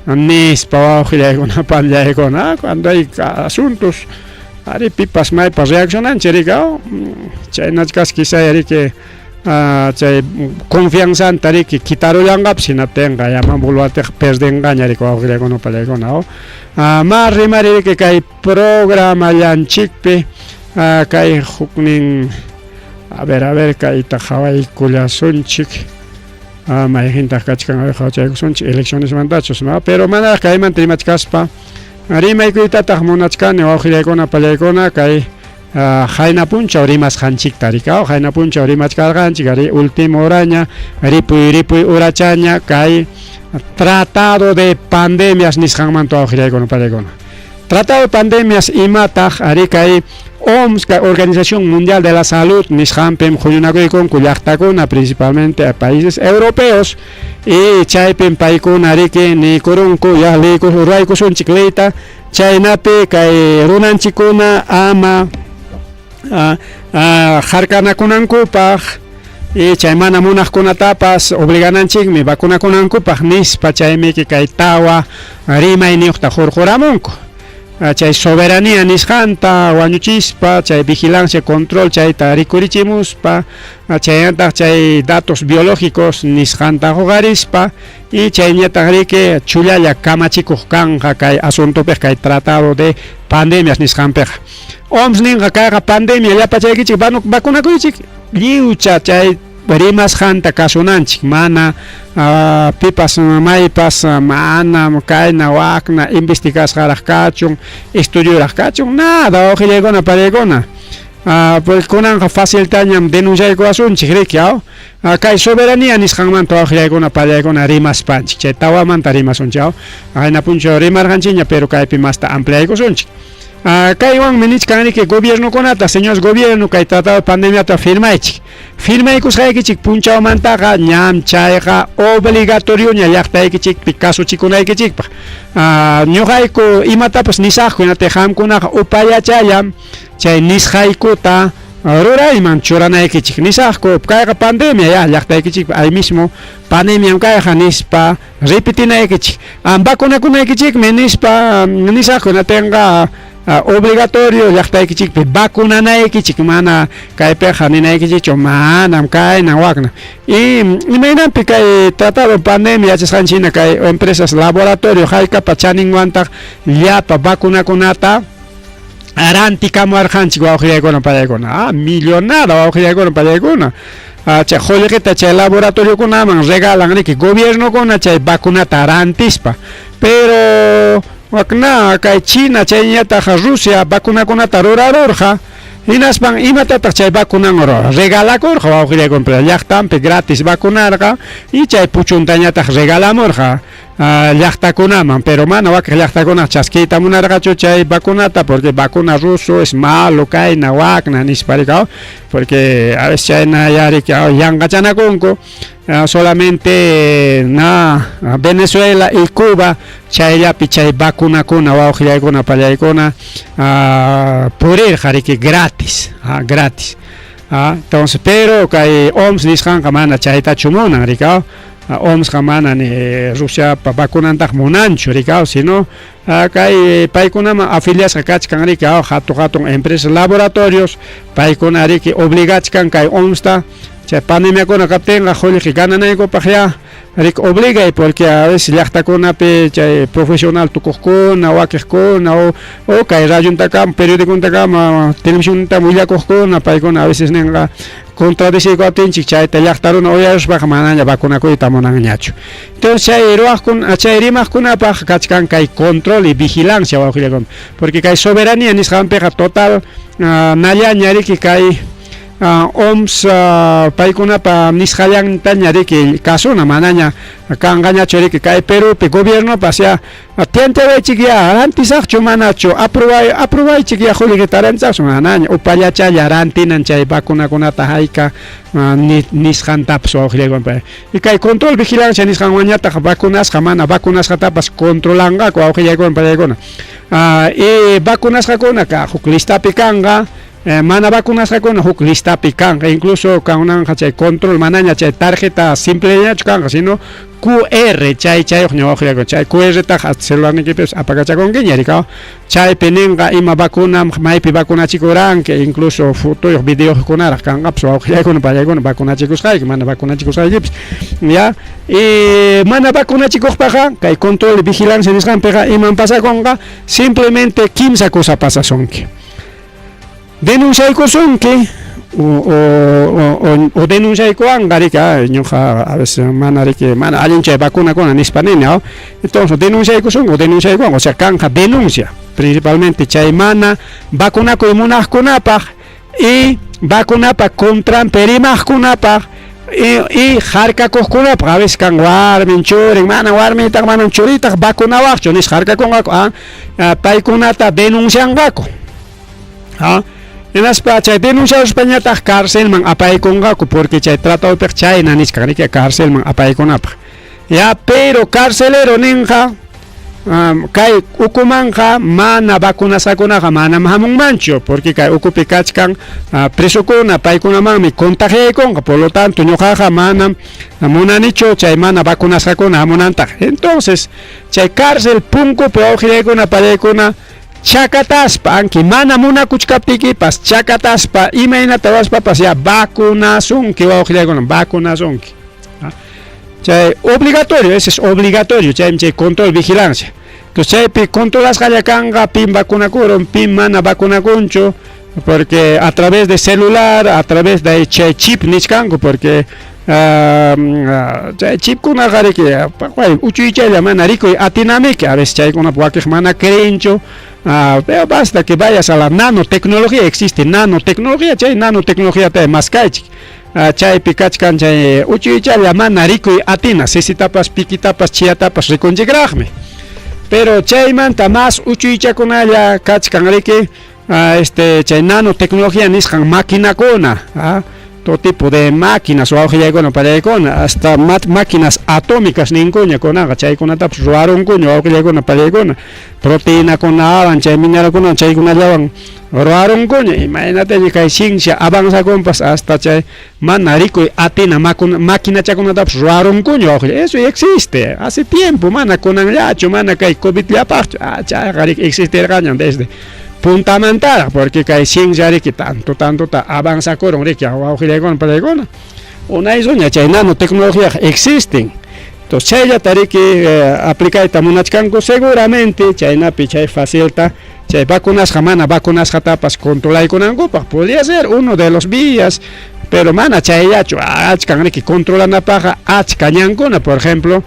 nispa wawqillaykuna panllaykuna cuando hay asuntos ari pipas maypas reaccionanchik riki aw chaynachkas quizá riki chay confianzanta riki quitarullanqapas hinaptinqa ya mama Boluarteqa perdenqaña riki wawqillaykuna pallaykuna aw. Ma rimari riki kay programallanchikpi kay huknin a ver kayta qhawaykullasunchik mayqintaq kachkan a ver qhawachaykusunchik eleccionesmantachus no pero manaraq kaymanta rimachkaspa rimaykuytataq munachkani wawqillaykuna pallaykuna kay Qayna punchaw rimasqanchikta riki aw qayna punchaw rimachkarqanchik ari último horaña ripuy ripuy horachaña kay tratado de pandemias nisqanmanta wawqillaykuna pallaykuna. Tratado de pandemias imataq ari kay OMS, kay Organización Mundial de la Salud nisqanpim huñunakuykunku llaqtakuna principalmente países europeos y chaypim paykuna riki niykurunku ya ruwaykusunchik leyta Chaynapi kay runanchikkuna ama harkanakunankupaq y chay mana munaqkunatapas obligananchikmi vacunakunankupaq nispa chaymiki kay tawa rimayniyuqta hurquramunku. Chay soberanía nisqanta wañuchispa, chay vigilancia control chayta rikurichimuspa, chaynataq chay datos biológicos nisqanta huqarispa y chayñataq riki chullalla kamachikuq kanqa kay asuntopiq kay tratado de pandemias nisqanpiqa. OMS ninqa kayqa pandemia llapachaykichik vacunakuychik lliwcha chay rimasqanta kasunanchik mana pipas maypas mana kayna wakna investigasqaraq kachun estudioraq kachun nada wawqillaykuna pariykuna porque kunanqa faciltañam denunciaykuwasunchik riki aw kay soberanía nisqanmanta wawqillaykuna pariykuna rimaspanchik chay tawamanta rimasunchik aw qayna punchaw rimarqanchikña pero kaypi masta ampliaykusunchik. Kaywanmi nichkan riki gobiernokunata, señores gobierno kay tratado de pandemiata firmaychik. Firmaykusqaykichik punchawmantaqa ñam chayqa obligatorioña llaqtaykichikpi kasuchikunaykichikpaq. Ñuqayku imatapas nisaqku hinaptin qamkunaqa upallachallam chay nisqaykuta rurayman churanaykichik. Nisaqku kayqa pandemia ya llaqtaykichikpi ahí mismo pandemiam kayqa nispa Repitinaykichik, vacunakunaykichikmi nispa nisaqku, hinaptinqa obligatorio llaqtaykichikpi vacunanaykichik, mana kaypiqa ninaykichikchu manam kayna wakna. Y imaynanpi kay tratado pandemia yachasqanchik hina kay empresas laboratorio haykapa chaninwantaq llapa vacunakunata rantikamuwarqanchik wawqillaykuna payaykuna ah millonada wawqillaykuna payaykuna ah, chay qullqita chay laboratoriokunaman regalan riki gobiernokuna chay vacunata rantispa pero wakna kay China chayñataq Rusia vacunakunata rurarurqa hinaspan imatataq chay vacunan regalakurqa wawqillaykuna llaqtanpi gratis vacunarqa y chay puchuntañataq regalamurqa llaqtakunaman, pero mana wakiq llaqtakuna chaskiyta munarqachu chay vacunata, porque vacuna ruso es malo, kayna, wakna, nispa rikaw, porque a veces chayna ya rikaw yanqachanakunku, solamente na Venezuela y Cuba chayllapi chay vacunakuna wawqillaykuna pallaykuna purirqa riki gratis, gratis. Entonces, pero kay OMS nisqanqa mana chaytachu munan rikaw. OMSqa mana ni Rusiapa vacunantaq munanchu rikaw, sino kay paykunaman afiliasqa kachkan rikaw hatun hatun empresas laboratorios paykuna riki obligachkan kay OMSta chay pandemiakuna kaptinqa qullqi gananaykupaq ya riki obligay porque a veces llaqtakunapi chay profesional tukuqkuna wakiqkuna o o kay radiontakama periodicontakama televisiontakama willakuqkuna paykuna a veces ninqa Contradeciykuwaptinchik chayta llaqta runa uyarispaqa manaña vacunakuyta munanñachu. Entonces chay ruwaqkuna, chay rimaqkunapaq kachkan kay control y vigilancia wawqillakuna. Porque kay soberanía nisqanpiqa total nallaña riki kay OMS paykunapa nisqallantaña riki kasuna manaña kanqañachu riki kay Perupi gobiernopas ya Tientewaychik ya, rantisaqchu manachu, aprobay, aprobaychik ya qullqita rantisaqchu manaña, upallachalla rantinan chay vacunakunata hayka nisqantapas wawqillaykunapa. Y kay control vigilancia nisqanwanñataq vacunasqa mana vacunasqatapas controlanqaku wawqillaykunapa pallaykuna. Y vacunasqakuna ka huk listapi kanqa, mana vacunasqakuna huk listapi kanqa, incluso kananqa chay control manaña chay tarjeta simplellañachu kanqa, sino QR chay chayuq ñawaqllaku chay QR-taqa hasta celularniykipis apakachakunkiña rikaw chaypi ninqa ima vacuna maypi vacunachikuranki incluso fotoyuq videoyuqkunaraq kanqapas wawqillaykuna pallaykuna vacunachikusqayki mana vacunachikusqaykipis ya y mana vacunachikuqpaqa kay control y vigilancia nisqanpiqa iman pasakunqa simplemente kimsa cosa pasasunki Denunciaykusunki o denunciaykuwanqa riki ñuqa a veces mana riki mana allin chay vacunakuna nispa nini aw entonces denunciaykusunki o denunciaykuwanqa o sea kanqa denuncia principalmente chay mana vacunakuy munaqkunapaq y vacunapa contranpi rimaqkunapaq y harkakuqkunapaq a veces kan warmin churin mana warmiytaq manam churiytaq vacunawaqchu nispa harkakunqaku paykunata denuncianqaku. Ha? Hinaspa chay denunciaruspañataq carcelman apaykunqaku porque chay tratadopiqa chayna nichkan riki carcelman apaykunapaq. Ya, pero carcelero ninqa kay ukumanqa mana vacunasqakunaqa manam hamunmanchu porque kay ukupi kachkan presokuna paykunamanmi contagiaykunqa por lo tanto ñuqaqa manam munanichu chay mana vacunasqakuna hamunantaqa. Entonces chay cárcel punkupi wawqillaykuna pallaykuna. Chakataspa, anki mana munakuchkaptiykipas chakataspa imaynata ruwaspapas ya vacunasunki wawqillaykuna, vacunasunki. Chay obligatorio, ese es obligatorio, chaymi chay control vigilancia. Entonces chaypi controlasqalla kanqa pim vacunakurun, pim mana vacunakunchu, porque a través de celular, a través de chay chip nichkanku, porque chay chipkunaqa riki uchuychaylla mana rikuy atinamiki, a veces chaykunapa wakiq mana creenchu, pero basta que vayas a la nanotecnología, existe nanotecnología, chay nanotecnologíata maskaychik. Chaypi kachkan chay uchuychalla mana rikuy atina, sisitapas, pikitapas, chiyatapas rikunchikraqmi. Pero chaymanta más uchuychakunalla kachkan riki, chay nanotecnología nisqan maquinakuna, todo tipo de máquinas wawqillaykuna pallaykuna, hasta máquinas atómicas ninkuña kunaqa, chaykunatapas ruwarunkuña wawqillaykuna pallaykuna, proteínakunawan chay mineralkunawan chaykunallawan ruwarunkuña, imaynataña kay ciencia avanzakunpas hasta chay mana rikuy atina maquinachakunatapas ruwarunkuña wawqilla, eso existe hace tiempo, mana kunanllachu, mana kay covidllapaqchu, chayqa riki existirqaña desde puntamantaraq, porque kay ciencia riki tanto tantota avanzakurun riki wawqillaykuna pallaykuna, unaysuña chay nanotecnologíaqa existen. Entonces chayllata riki aplicayta munachkanku seguramente chaynapi chay facilta chay vacunasqa mana vacunasqatapas controlaykunankupaq, podría ser uno de los vías, pero mana chayllachu, achkan riki controlanapaqqa achka ñankuna, por ejemplo,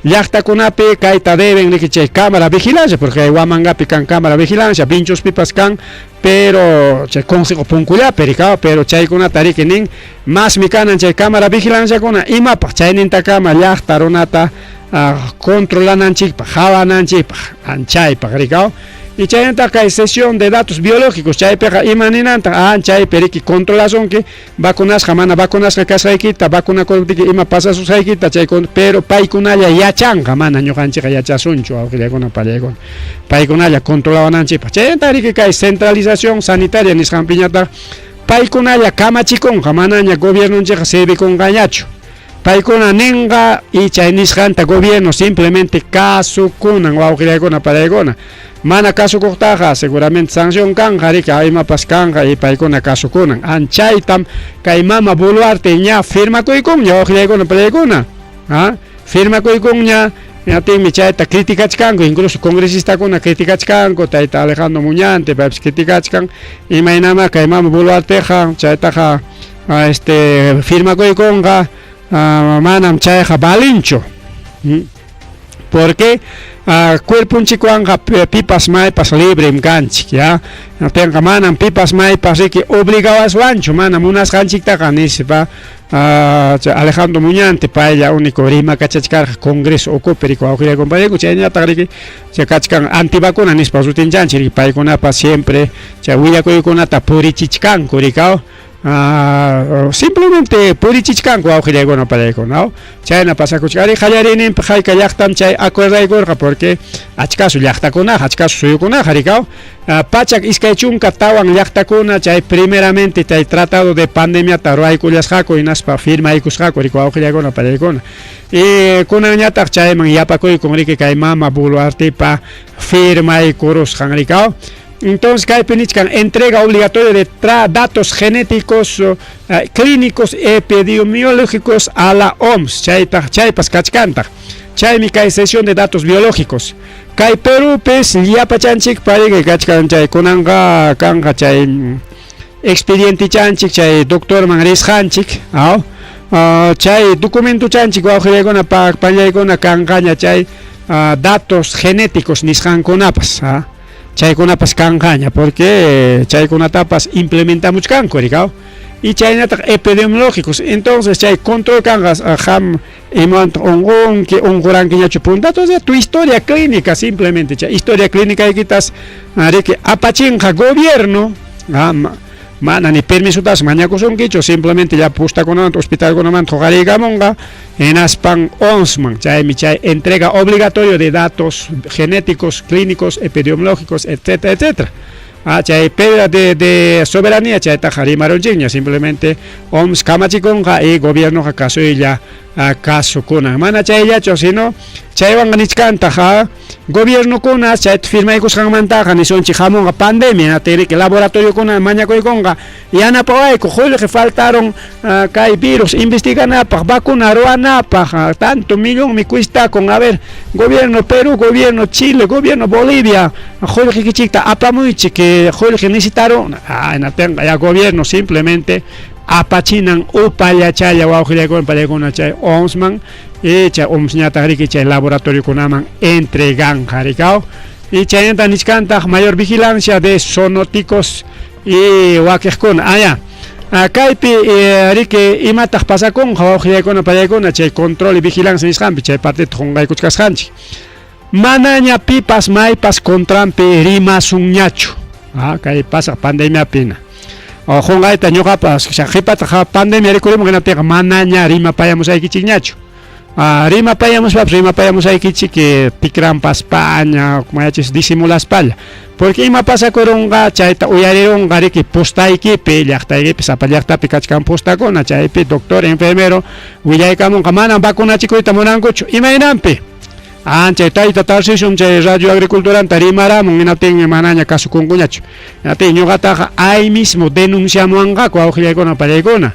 llaqtakunapi kayta deben riki chay cámara vigilancia, porque hay Huamangapi kan cámara vigilancia, Vinchospipas kan, pero chay consejo punkullapi rika, pero chaykunata riki nin masmi kanan chay cámara vigilanciakuna imapaq chaynintakama llaqta runata controlananchikpaq, hawananchikpaq, anchaypaq rika. Y chaynataq kay sesión de datos biológicos, chaypiqa ima ninantaq, chaypi riki controlasunki vacunasqa mana vacunasqa kasqaykita, vacunakuruptiki ima pasasusqaykita, chay pero paykunalla yachanqa, mana ñuqanchikqa yachasunchu wawqillaykuna pallaykuna, paykunalla controlawananchikpaq. Chaynataq riki kay centralización sanitaria nisqanpiñataq paykunalla kamachikunqa, manaña gobiernonchikqa servikunqañachu. Paykuna ninqa y chay nisqanta gobierno simplemente kasukunan wawqillaykuna pallaykuna. Mana kasukuqtaqa seguramente sanción kanqa riki, imapas kanqa y paykuna kasukunan. Anchaytam kay mama Boluarte ña firmakuykunña wawqillaykuna pallaykuna. Firmakuykunña, ñatinmi chayta criticachkanku, incluso congresistakuna criticachkanku, tayta Alejandro Muñante paypas criticachkan, imaynama kay mama Boluarteqa chaytaqa firmakuykunqa, manam chayqa valinchu. Porque cuerponchikwanqa pipas maypas librem kanchik, ya. Tenqa manam pipas maypas riki obligawaswanchu, mana munasqanchiktaqa nispa Alejandro Muñante paylla único rimakachachkarqa Congreso ukupi riki wawqillayku compañero, chaynataq riki chay kachkan antivacuna nispa sutinchanchik riki paykunapas siempre chay willakuykunata purichichkanku rikaw. Simplemente purichichkanku wawqillaykuna pallaykuna, chayna pasakuchkan. Ari qallariyninpi hayka llaqtam chay acuerdaykurqa, porque achkasu llaqtakunaqa, achkasu suyukunaqa rikaw, 124 llaqtakuna chay primeramente chay tratado de pandemiata ruwaykullasqaku hinaspa firmaykusqaku riki wawqillaykuna pallaykuna. Y kunanñataq chayman yapakuykun riki kay mama Boluartepa firmaykurusqan rikaw. Entonces kaypi nichkan entrega obligatoria de datos genéticos, clínicos, epidemiológicos a la OMS, chaytaq chaypas kachkantaq. Chaymi kay sesión de datos biológicos. Kay Perupis llapachanchik pariki kachkan chay kunanqa kanqa chay expedientechanchik chay doctorman risqanchik, aw chay documentochanchik wawqillaykuna pallaykuna kanqaña chay datos genéticos nisqankunapas, chaykunapas kanqaña, porque chaykunatapas implementamuchkanku rikaw. Y chaynataq epidemiológicos, entonces chay control kanqa qam imawantaq unqunki, unqurankiñachu puntata, o sea, tu historia clínica simplemente, chay historia clínica ykitas riki apachinqa gobierno, mana ni permisotas mañakusunkichu, simplemente ya postakunamanta hospitalkunamanta huqariykamunqa hinaspan OMSman, chaymi chay entrega obligatorio de datos genéticos, clínicos, epidemiológicos, etcétera, etcétera. Chay pérdida de soberanía chaytaqa rimarunchikña, simplemente OMS kamachikunqa y gobiernoqa kasuylla. Kasukunan. Mana chayllachu, sino chaywanqa nichkantaq gobiernokuna chayta firmaykusqanmantaqa nisunchik hamunqa pandemia hinaptinriki laboratoriokuna mañakuykunqa yanapawayku qullqi faltaron kay virus investiganapaq vacuna ruwanapaq tanto millonmi cuestakun a ver gobierno Perú gobierno Chile gobierno Bolivia qullqikichikta apamuychik qullqi necesitarun hinaptinqa ya gobierno simplemente apachinan upallachalla wawqillaykuna pallaykuna chay OMSman y chay OMSñataq riki chay laboratoriokunaman entreganqa rikaw y chaynata nichkantaq mayor vigilancia de zoonóticos y wakiqkuna aya kaypi riki imataq pasakunqa wawqillaykuna pallaykuna chay control y vigilancia nisqanpi chay partita qunqaykuchkasqanchik manaña pipas maypas contranpi rimasunñachu kay pasaq pandemiapina qunqayta ñuqapas qhipata pandemia rikurimun hinaptinqa manaña rimapayamusaykichikñachu rimapayamuspapas rimapayamusaykichik tikranpaspaña mayachis disimulaspalla porque ima pasakurunqa chayta uyarirunqa riki postaykipi llaqtaykipi sapa llaqtapi kachkan postakuna chaypi doctor enfermero willaykamunqa manam vacunachikuyta munankuchu imaynanpi chay tayta Tarcisum chay radio agriculturanta rimaramun hinaptinmi manaña kasukunkuñachu hinaptin ñuqataqa ahí mismo denunciamuwanqaku wawqillaykuna pallaykuna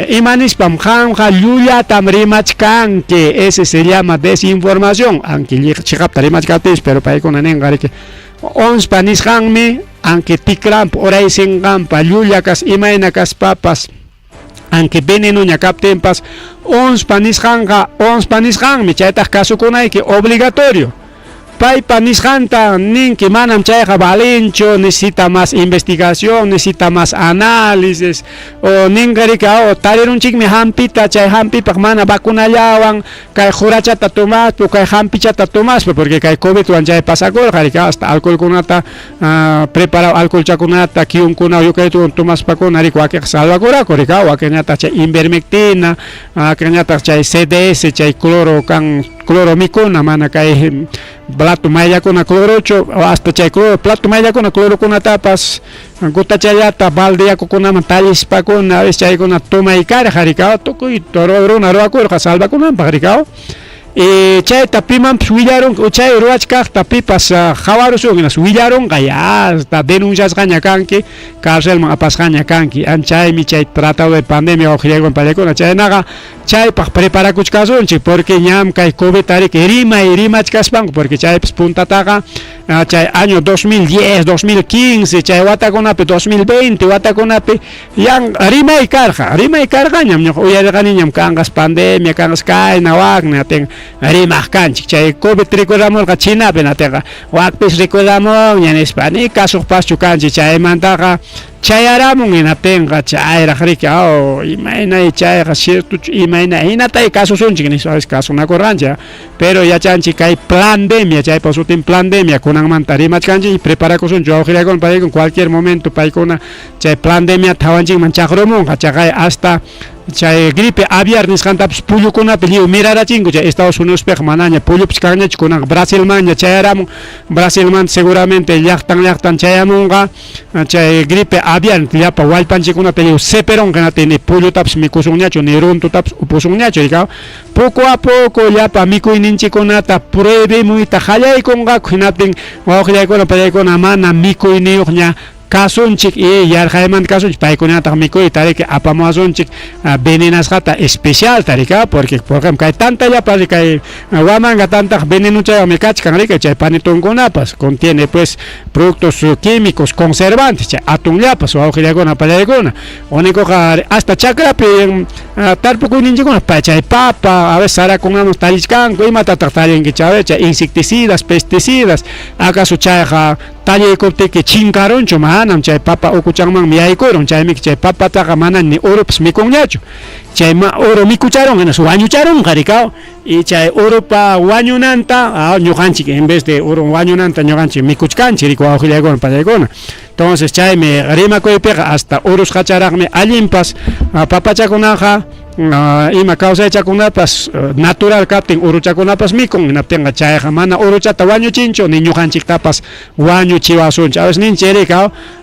ima nispam qamqa llullatam rimachkanki ese se llama desinformación aunque chiqapta rimachkaptinpas pero paykuna ninqa riki OMSpa nisqanmi aunque tikranpa uraysinqanpa llulla kas imayna kaspapas aunque venenoña kaptinpas OMSpa nisqanqa OMSpa nisqanmi chaytaq kasukunayki obligatorio paypa nisqanta ninki manam chayqa valinchu necesita más investigación necesita más análisis o ninqa riki tarirunchikmi hampita chay hampipaq mana vacunallawan kay qurachata tomaspa kay hampichata tomaspa porque kay covidwan chay pasakurqa riki hasta alcoholkunata preparado alcoholchakunata kiyunkuna yukaytuwan tomaspakuna riki wakinqa salvakuraku riki wakinñataq chay ivermectina wakinñataq chay CDS chay cloro kan cloro mikuna mana kay plato mayllakuna clorochu hasta chay cloro plato mayllakuna clorokunatapas gotachallata balde yakukunaman tallispakuna a veces chaykuna tomaykarqa riki tukuy runa ruwakurqa salvakunanpaq riki y chayta pimanpas willarunqa chay ruwachkaqta pipas qhawarusun hinas willarunqa ya hasta denunciasqaña kanki carcelman apasqaña kanki chaymi chay tratado de pandemia wawqillaykuna pallaykuna chaynaqa chaypaq preparakuchkasunchik porque ñam kay COVID riki rimay rimachkaspanku porque chaypas puntataqa chay año 2010 2015 chay watakunapi 2020 watakunapi yan rimay karqa rimay karqañam ñuqa uyarirqaniñam kanqas pandemia kanqas kayna wakna natin rimaq kanchik chay COVID rikuramurqa Chinapi natinqa wakpis rikuramunña nispa ni kasuqpaschu kanchik chaymantaqa chayaramun hinaptinqa chayraq riki imaynay chayqa ciertochu imayna hinatay kasusunchik nispa kasunakurqanchik pero yachanchik kay pandemia chaypa sutin pandemia kunanmanta rimachkanchik preparakusunchik wawqillaykuna paykuna cualquier momento paykuna chay pandemia thawanchikman chaqrumunqa chaqay hasta chay gripe aviar nisqantapas pullukunapi lliw mirarachinku chay Estados Unidospiqa manaña pullupis kanñachu kunanqa Brasilmanña chayaramun Brasilmanta seguramente llaqtan llaqtan chayamunqa chay gripe aviar llapa wallpanchikkunata lliw seperonqa hinaptin ni pullutapas mikusunñachu ni runtutapas upusunñachu rikaw poco a poco llapa mikuyninchikkunata prohibimuyta qallaykunqaku hinaptin wawqillaykuna pallaykuna mana mikuyniyuqña kasunchik y yarqaymanta kasunchik paykunataq mikuyta riki apamuwasunchik venenasqata especialta rika porque por ejemplo kay tantallapa kay Huamanga tantaq venenuchaywanmi kachkan riki chay panetonkunapas contiene pues productos químicos conservantes chay atunllapas wawqillaykuna pallaykuna unikuqa hasta chakrapi tarpukuyninchikkuna chay papa a veces sarakunaman tallichkanku imatataq tallinki chay chay insecticidas pesticidas acaso chayqa tallaykuptiki chinkarunchu manam chay papa ukuchanmanmi yaykurun chaymi chay papataqa mana ni urupas mikunñachu chay uru mikucharun hinas wañucharunqa rikaw y chay urupa wañunanta ñuqanchik en vez de uru wañunanta ñuqanchik mikuchkanchik riki wawqillaykuna pallaykuna entonces chaymi rimakuypiqa hasta urusqacharaqmi allinpas papachakunaqa Ima kawsaychakunapas natural kaptin uruchakunapas mikun, hinaptinqa chayqa mana uruchata wañuchinchu ni ñuqanchiktapas wañuchiwasunchu. A veces ninchik riki,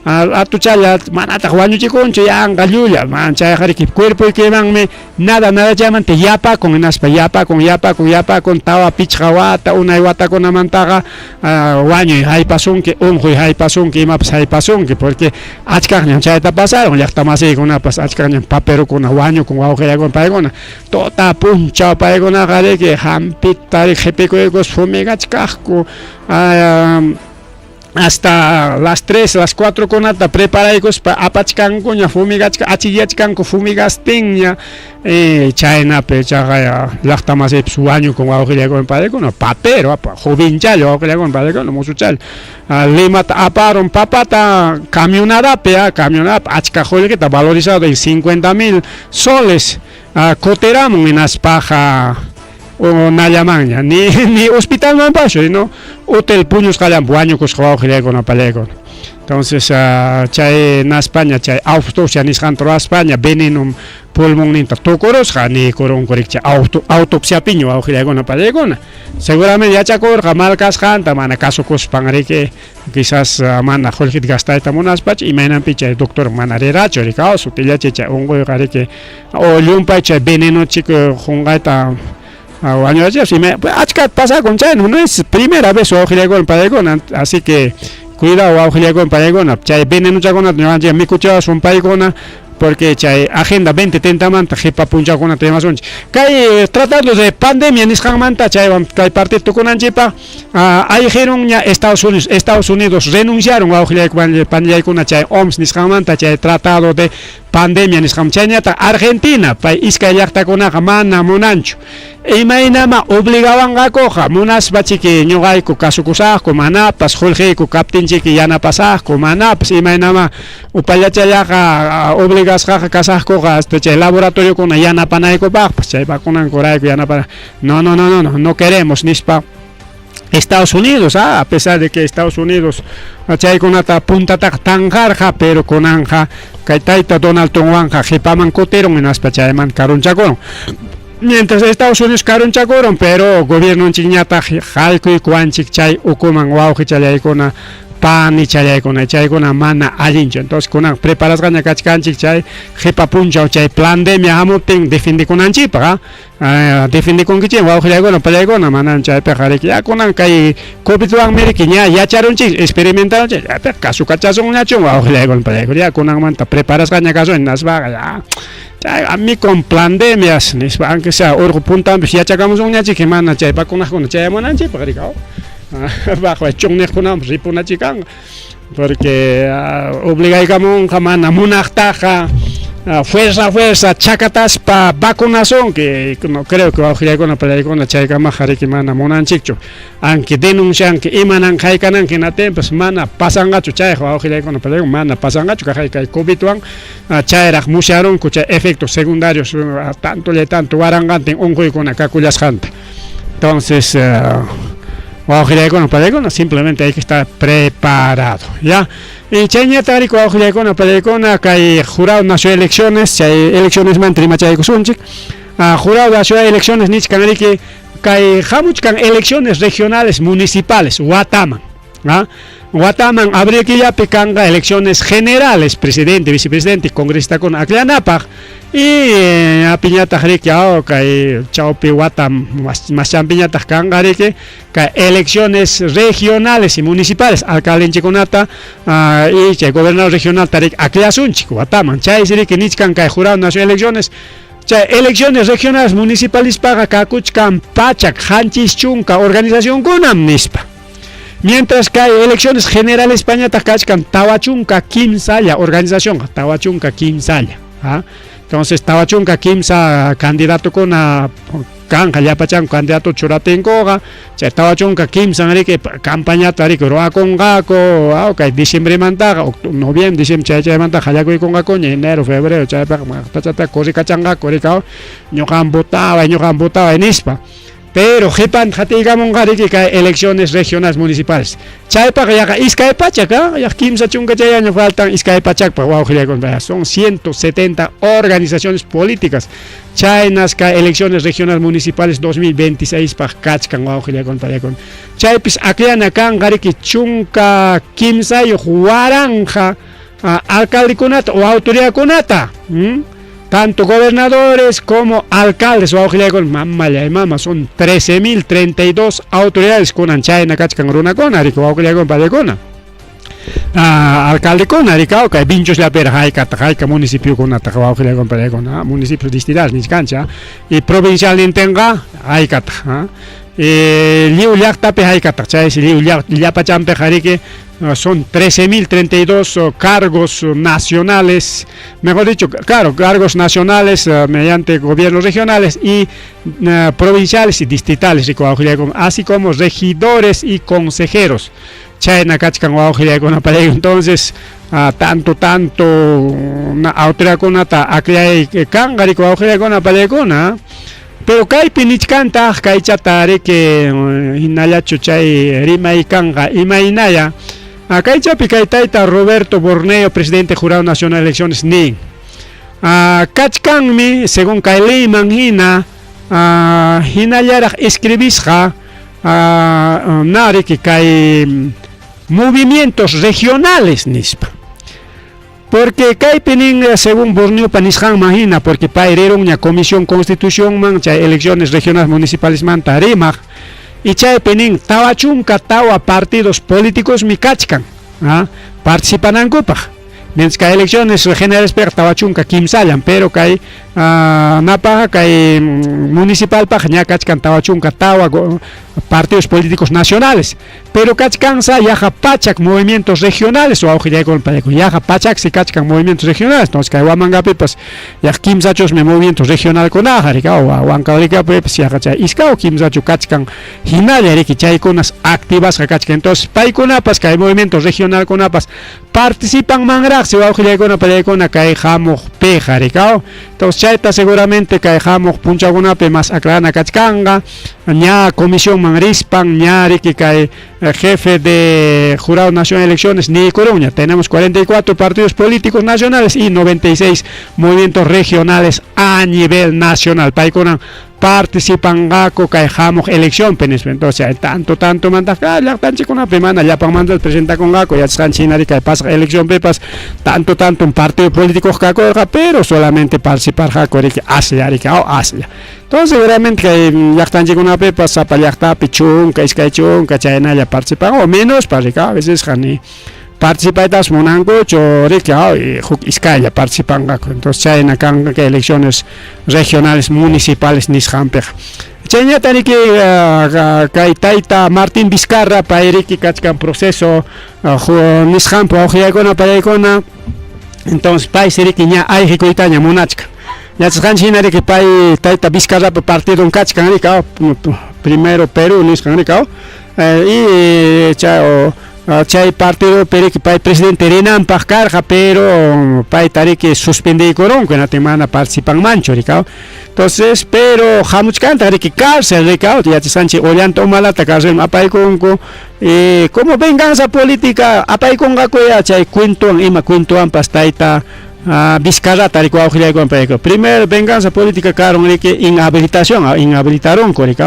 atuchalla manataq wañuchikunchu, yanqa llulla, mana chayqa riki cuerpoykimanmi nada nada chaymanta yapakun, hinaspa yapakun, yapakun, yapakun, 4, 5 wata, unay watakunamantaqa wañuy haypasunki, unquy haypasunki, imapas haypasunki, porque achkaqñam chayta pasarun, llaqta masiykunapas achkaqñam paperokuna wañukun wawqillakuna paykuna, tuta punchaw paykunaqa riki hampita riki qhipikuykus fumigachkaqku, hasta las 3, las 4 kunata preparaykuspa apachkankuña fumigachka, achikyachkanku fumigastinña, chaynapi chaqa llaqta masiypas wañukun wawqillakuna paykuna, papero apa, jovenchallo wawqillakuna paykuna, musuchallo, Limata aparun papata camionadapi, camionadapi achka qullqita valorizado en 50,000 soles, kutiramun hinaspaqa nallamanña, ni hospitalmanpaschu, no hotel puñusqallanpi wañukusqa wawqillaykuna pallaykuna. Entonces chay naspaña, chay autopsia nisqanta ruwaspaña veneno pulmonninta tukurusqa, niykurunku riki chay autopsiapiña wawqillaykuna pallaykuna. Seguramente yachakurqa mal kasqanta mana kasukuspan riki, quizás mana qullqita gastayta munaspachu, imaynanpi chay doctor mana rirachu riki, sutillachi chay unquyqa riki, o llumpay chay venenochik qunqayta wañurachiwas, ima achka pasakun chayna, no es primera vez wawqillaykuna pallaykuna, así que cuidado wawqillaykuna pallaykuna, chay venenochakunata ñuqanchik mikuchiwasun paykuna, porque chay Agenda 2030 manta qhipa punchawkunata rimasunchik. Kay tratado de pandemia nisqanmanta chaywan kay partido tukunanchikpaq, ayqirunña Estados Unidos, Estados Unidos renunciaron wawqillaykuna panillaykuna chay OMS nisqanmanta, chay tratado de pandemia nisqanmanta, chayñataq Argentina, pay iskay llaqtakunaqa mana munanchu. Imaynama obligawanqakuqa, munaspa chiki ñuqayku kasukusaqku, manapas qullqiyku kaptinchiki yanapasaqku, manapas imaynama upallachallaqa obligasqaqa kasaqkuqa hasta chay laboratoriokuna yanapanaykupaqpas, chay vacunankurayku yanapana, no, no, no, no, no, no queremos nispa Estados Unidos, a pesar de que Estados Unidos chaykunata puntataqa tanqarqa, pero kunanqa kay tayta Donald Trumpwanqa qhipaman kutirun hinaspa chayman karunchakurun. Mientras Estados Unidos karunchakurun, pero gobiernonchikñataq haykuykuwanchik chay ukuman wawqichallaykuna, panichallaykuna, chaykuna mana allinchu. Entonces kunan preparasqaña kachkanchik chay qhipa punchaw chay pandemia hamuptin defendikunanchikpaq, defendikunkichik wawqillaykuna pallaykuna, manan chaypiqa riki ya kunan kay COVIDwanmi riki ña yacharunchik, experimentarunchik, chaypiqa kasukachasunñachu wawqillaykuna pallaykuna, ya kunanmanta preparasqaña kasun hinaspaqa ya chay amikon pandemias nispa, aunque sea urqu puntanpis yachakamusunñachik mana chay vacunakuna chayamunanchikpaq riki, bajo chunniqkunamanpas ripunachik kanqa, porque obligaykamunqa mana munaqtaqa fuerza fuerza chakataspa vacunasunki, no creo que wawqillaykuna pallaykuna chaykamaqa riki mana munanchikchu, aunque denuncianki imanan haykananki hinaptinpas mana pasanqachu chayqa wawqillaykuna pallaykuna, mana pasanqachu kaqay kay COVIDwan chayraq musyarunku chay efectos secundarios tantolla tanto waranqantin unquykuna kakullasqanta. Entonces wawqillaykuna pallaykuna simplemente hay que estar preparado, ya. Y chayñata riki wawqillaykuna pallaykuna kay jurado nacional de elecciones, chay eleccionesmanta rimachaykusunchik. Jurado nacional de elecciones nichkan riki kay hamuchkan elecciones regionales municipales wataman, Wataman abril killapi kanqa elecciones generales, presidente, vicepresidente, congresistakuna aklanapaq, y apiñataq riki kay chawpi wata maschanpiñataq kanqa riki kay elecciones regionales y municipales, alcaldenchikunata y chay gobernador regional riki aklasunchik wataman, chaysi riki nichkan kay jurado nacional de elecciones. Chay elecciones regionales municipalispaqa kakuchkan 170 organizacionkunam nispa. Mientras que hay elecciones generales España kachkan 43 la organización, 43 la. Entonces 43 candidatokuna kanja llapachanku candidato churatinkuqa, chay 43 riki campañata riki ruwakunqaku, kay diciembremantaqa, noviembre, diciembre chay chaymantaqa qallakuykunqakuña, enero, febrero chaypiqa maqtachata corrikachanqaku riki, ñuqan votaway, ñuqan votaway nispa. Pero qhipanta qatiykamunqa riki kay elecciones regionales municipales. Chaypaq yaqa 200, yaqa 30 chay año faltan 200paq wawqillaykuna. Son 170 organizaciones políticas. Chaynas kay elecciones regionales municipales 2026 paq kachkan wawqillaykuna pallaykuna. Chaypis akllana kanqa riki 13,000 alcaldekunata o autoridadkunata. Tanto gobernadores como alcaldes wawqillaykuna, mamallay mama, son 13.032 autoridades kunan chayna kachkan runakuna riki wawqillaykuna pallaykuna. Alcaldekuna riki, kay Vinchosllapira haykataq hayka municipiokunataq wawqillaykuna pallaykuna, municipios distritales nichkanchik, y provincialnintinqa haykataq, lliw llaqtapi haykataq, chaysi lliw llapachanpiqa riki son 13.032 cargos nacionales, mejor dicho, claro, cargos nacionales mediante gobiernos regionales y provinciales y distritales, así como regidores y consejeros. Chayna kachkan wawqillaykuna pallaykuna. Entonces, tanto tanto autoridadkunata akllay kanqa riki wawqillaykuna pallaykuna. Pero kaypi nichkantaq kaychata riki hinallachu chay rimay kanqa imaynaya. Kaychapi kay tayta Roberto Borneo, presidente Jurado Nacional de Elecciones, nin. Kachkanmi, según kay leyman hina, hinallaraq escribisqa na riki kay movimientos regionales nispa. Porque kaypi nin, según Borneopa nisqanman hina, porque pay rirunña Comisión Constitución man chay elecciones regionales municipales manta rimaq, y chaypi nin 44 partidos políticos mi kachkan participanankupaq. Mientras que elecciones generales piqa 43llam, pero kay napaqa kay municipalpaq ña kachkan 44 partidos políticos nacionales. Pero kachkansa yaqa 100 movimientos regionales wawqillaykuna pallaykuna, yaqa 100si kachkan movimientos regionales. Entonces kay Huamangapipas yaqa kimsachusmi movimientos regionalkunaqa riki, Huancavelicapipas yaqa chay iskay o kimsachu kachkan hinalla riki chaykunas activasqa kachkan. Entonces paykunapas kay movimientos regionalkunapas participanmanraqsi wawqillaykuna pallaykuna kay hamuqpiqa riki. Entonces chayta seguramente kay hamuq punchawkunapi mas aclarana kachkanqa ña comisión man rispan ña riki kay jefe de Jurado Nacional de Elecciones niykurunña. Tenemos 44 partidos políticos nacionales y 96 movimientos regionales a nivel nacional. Paykunan participanqaku kay hamuq elección nispa. Entonces tanto tanto mantaq llaqtanchikkunapi mana llapanmanta presentakunqaku, yachasqanchik hina kay pasaq elección pipas tanto tanto un partido político kakurqa, pero solamente participarqaku riki aslla riki, aslla. Entonces seguramente kay llaqtanchikkunapipas sapa llaqtapi 10, 20 chaynalla participan o menos pa riki, a veces ni participaytas munankuchu riki, huk iskaylla participanqaku. Entonces chayna kanqa kay elecciones regionales municipales nisqanpiqa. Chayñata riki kay tayta Martín Vizcarra pay riki kachkan proceso nisqanpi wawqillaykuna pallaykuna. Entonces paysi riki ña ayqikuytaña munachkan. Yachasqanchik hina riki pay tayta Vizcarrapa partidon kachkan riki, Primero Perú nisqan riki, y chay partidopi riki pay presidente rinanpaq karqa, pero payta riki suspendiykurunku, hinaptin mana participanmanchu riki. Entonces, pero hamuchkantaq riki cárcel riki, yachasqanchik Ollanta Humalata cárcelman apaykunku, y como venganza política apaykunqaku ya chay cuentowan ima cuentowanpas tayta Vizcarrata riki wawqillaykuna payku. Primero venganza política karun riki inhabilitación, inhabilitarunku riki.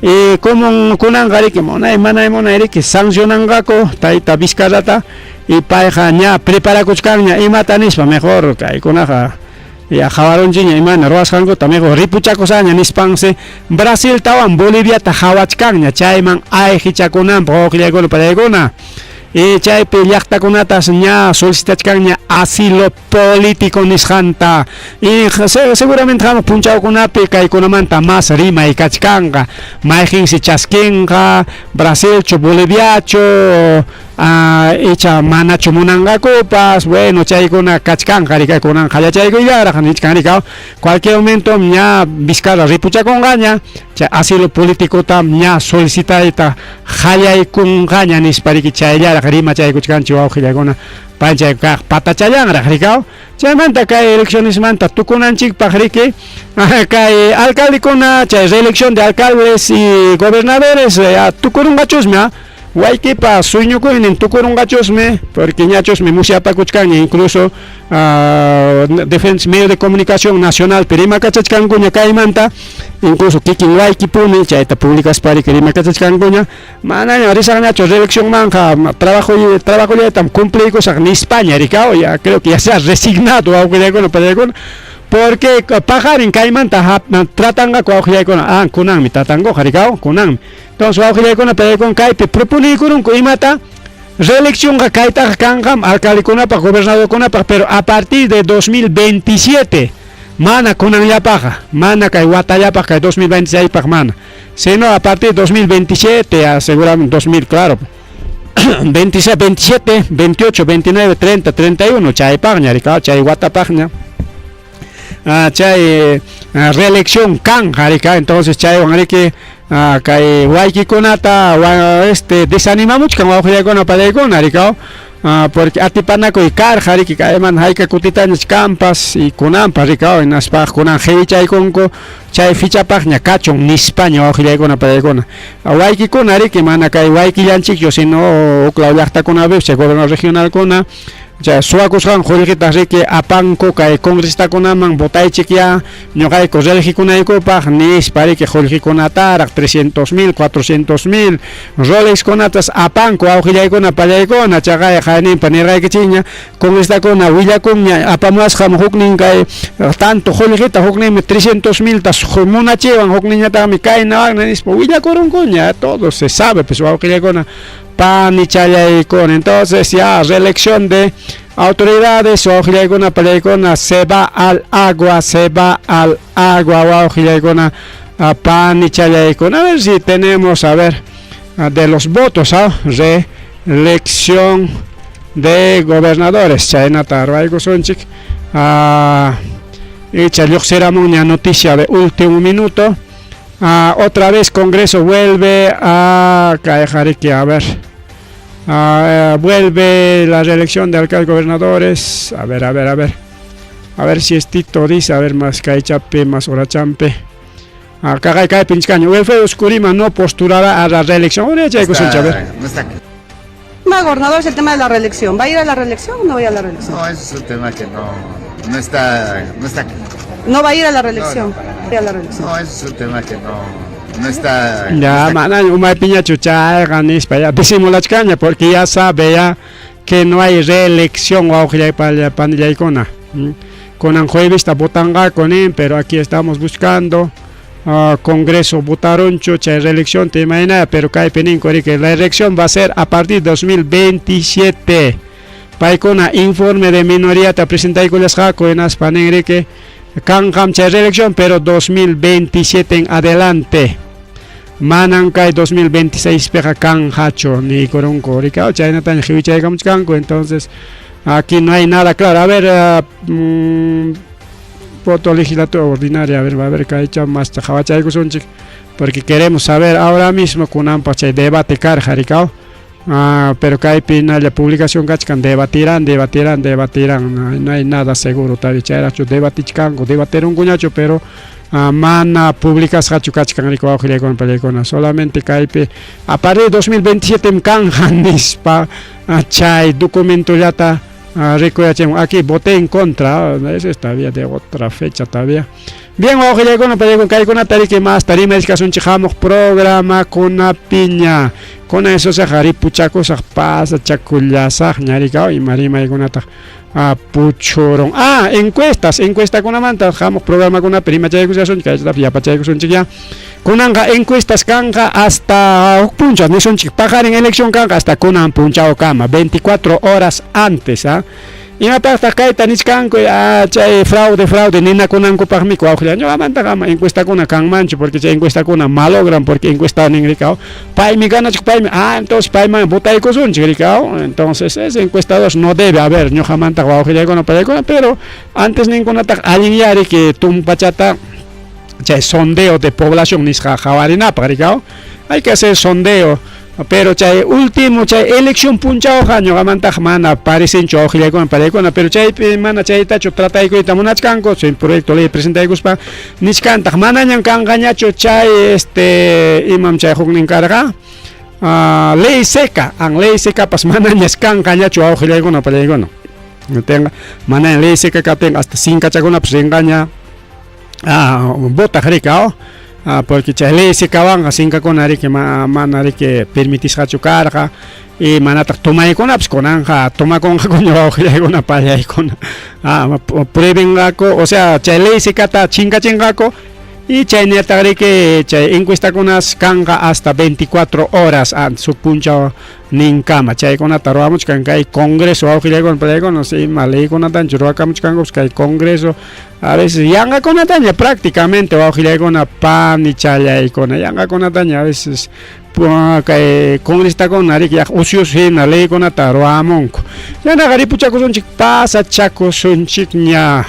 Y como kunanqa riki munay manay munay riki sancionanqaku tayta Vizcarrata, y payqa ña preparakuchkanña imata nispa, mejor kaykunaqa ya hawarunchikña imana ruwasqankuta, mejor ripuchakusaqña nispansi Brasiltawan Boliviata hawachkanña chayman ayqichakunanpaq wawqillaykuna pallaykuna. Y chaypi llaqtakunatas ña solicitachkanña asilo político nisqanta. Y seguramente hamuq punchawkunapi kaykunamanta mas rimay kachkanqa, mayqinsi chaskinqa Brasilchu Boliviachu, icha manachu munanqakupas. Bueno, chaykuna kachkanqa riki, kunan qallachaykuyllaraq nichkan riki. Cualquier momento ña Vizcarra ripuchakunqaña, chay asilo políticota ña solicitayta qallaykunqaña nispa riki chayllaraq rimachaykuchkanchik wawqillaykuna. Panchay kaq patachallanraq rikaw. Chaymanta kay eleccionesmanta tukunanchikpaq riki kay alcaldekuna chay reelección de alcaldes y gobernadores eh, tukurunqachusmi ah. Waykipa sueñokuynin tukurunqachusmi porque ñachusmi musyapakuchkanña incluso uh, defensa medio de comunicación nacional pero rimakachachkankuña kaymanta incluso kikin waykipuni chayta publicaspari rimakachachkankuña manaña risaqñachu reeleccionmanqa trabajo trabajollatam cumpliykusaq nispaña rikaw ya creo que ya se ha resignado wawqillaykuna panaykuna porque paqarin kaymanta tratanqaku wawqillaykuna ah kunanmi tratankuqa rikaw kunanmi entonces wawqillaykuna panaykuna kaypi proponiykurunku imata reeleccionqa kaytaqa kanqam alcaldekunapaq gobernadorkunapaq pero a partir de 2027 mana kunanllapaqqa mana kay watallapaq kay 2026paq mana sino a partir de 2027 ya seguramente 2000 claro 26 27 28 29 30 31 chaypaqña rikaw chay watapaqña ah, chay ah, reelección kanqa rika entonces chaywan riki ah, kay waykikunata este desanimamuchkan wawqillaykuna panaykuna rikaw porque atipanakuy karqa riki kayman hayka kutitañach kanpas y kunanpas rikaw hinaspaq kunan qiwichaykunku chay fichapaqña kachun nispaña wawqillaykuna panaykuna waykikuna riki mana kay waykillanchikchu sino huklaw llaqtakunapipas chay gobierno regionalkuna chay suwakusqan qullqita riki apanku kay congresistakunaman votaychik ya ñuqayku reelegikunaykupaq nispa riki qullqikunataraq 300 mil 400 mil Rolexkunatas apanku wawqillaykuna pallaykuna chaqay qayninpa nirqaykichikña congresistakuna willakunña apamuwasqam huknin kay tanto qullqita hukninmi 300 miltas munachiwan hukninñataqmi kayna wakna nispa willakurunkuña todo se sabe pues wawqillaykuna panichallaykuna entonces ya reelección de autoridades wawqillaykuna pallaykuna se va al agua se va al agua wawqillaykuna panichallaykuna a ver si tenemos a ver de los votos ¿ah? Reelección de gobernadores chaynata ruwaykusunchik icha lluqsiramunña noticia de último minuto otra vez Congreso vuelve a kayqa riki a ver vuelve la reelección de alcaldes gobernadores a ver a ver a ver a ver si estito dice a ver más kaychapi más horachampi kaqay kaypi nichkanña Wilfredo Oscurima no postulará a la reelección uraychaykusunchik a ver No está. Tema de gobernador es el tema de la reelección. ¿Va a ir a la reelección o no va a ir a la reelección? No, ese es un tema que no, no está, no está. No va a ir a la reelección. No, no, para Va a ir a la reelección. No, ese es un tema que no, no está. no Ya está manaña umaypiñachu chayqa nispa ya disimulachkanña porque ya sabe ya que no hay reelección wawqillay panillaykuna kunan juevesta votanqaku nin pero aquí estamos buscando Congreso votarunchu chay reelección te imaginaya pero kaypi ninku riki la reelección va a ser a partir de 2027 paykuna informe de minoríata presentaykullasqaku hinaspa nin riki kanqam chay reelección pero 2027 en adelante manan kay 2026 piqa kanqachu niykurunku riki chaynataña qiwichaykamuchkanku entonces aquí no hay nada claro a ver voto legislatura ordinaria a ver va a ver kaycha masta qhawachaykusunchik porque queremos saber ahora mismo kunanpaq chay debate karqa rikaw pero kaypi nalla publicación kachkan debatirán debatirán debatirán no, no hay nada seguro todavía chayraqchu debatichkanku debatirunkuñachu pero mana publicasqachu kachkan riki wawqillaykuna panaykuna solamente kaypi a partir de 2027 kanja nispa chay documentollata rikuyachimun aquí voté en contra eso es todavía de otra fecha todavía bien wawqillaykuna panaykuna kaykunata riki masta rimarisqasunchik hamuq programakunapiña kunan esosaqa ripuchakusaq pasachakullasaqña rikaw ima rimaykunataq puchurun encuestas encuestakunamanta hamuq programakunapi rimachaykullasunchik kaychatapas yapachaykusunchik ya kunanqa encuestas kanqa hasta huk punchaw nisunchik paqarin elección kanqa hasta kunan punchawkama 24 horas antes ¿ah? Imapaqtaq kayta nichkanku chay fraude fraude ninakunankupaqmi wawqilla ñuqamantaqa ama encuestakuna kanmanchu porque chay encuestakuna malogran porque encuesta nin rikaw paymi ganachik paymi entonces payman votaykusunchik rikaw entonces ese encuestador no debe haber ñuqamantaqa wawqillaykuna panaykuna pero antes ninkunataq allinyá riki tumpachata chay sondeo de población nisqa qawarinapaq rikaw hay que hacer sondeo. Pero chay último chay elección punchawqa ñuqamantaq mana parecenchu wawqillaykuna pariykuna, pero chaypi mana chaytachu trataykuyta munachkanku, chay proyecto ley presentaykuspa nichkantaq manañam kanqañachu chay este imam chay huknin karqa ley seca, an ley secapas manañas kanqañachu wawqillaykuna pariykuna. Tenga manaña ley seca kaptin hasta sinkachakunapas rinqaña votaq riki porque chay ley secawanqa sinkakuna riki mana riki permitisqachu karqa y manataq tomaykunapas kunanqa tomakunqakuña wawqillaykuna pallaykuna prohibinqaku, o sea chay ley secata chinkachinqaku y chaynataq riki chay encuestakunas kanqa hasta 24 horas antes huk punchaw ninkama chaykunata ruwamuchkan kay congreso wawqillaykuna pallaykuna ima leykunatanchu ruwakamuchkankupas kay congreso a veces yanqakunataña prácticamente wawqillaykuna panichallaykuna yanqakunataña a veces kay congresistakuna riki yaq ocioso hina leykunata ruwamunku chaynaqa ripuchakusunchik pasachakusunchikña.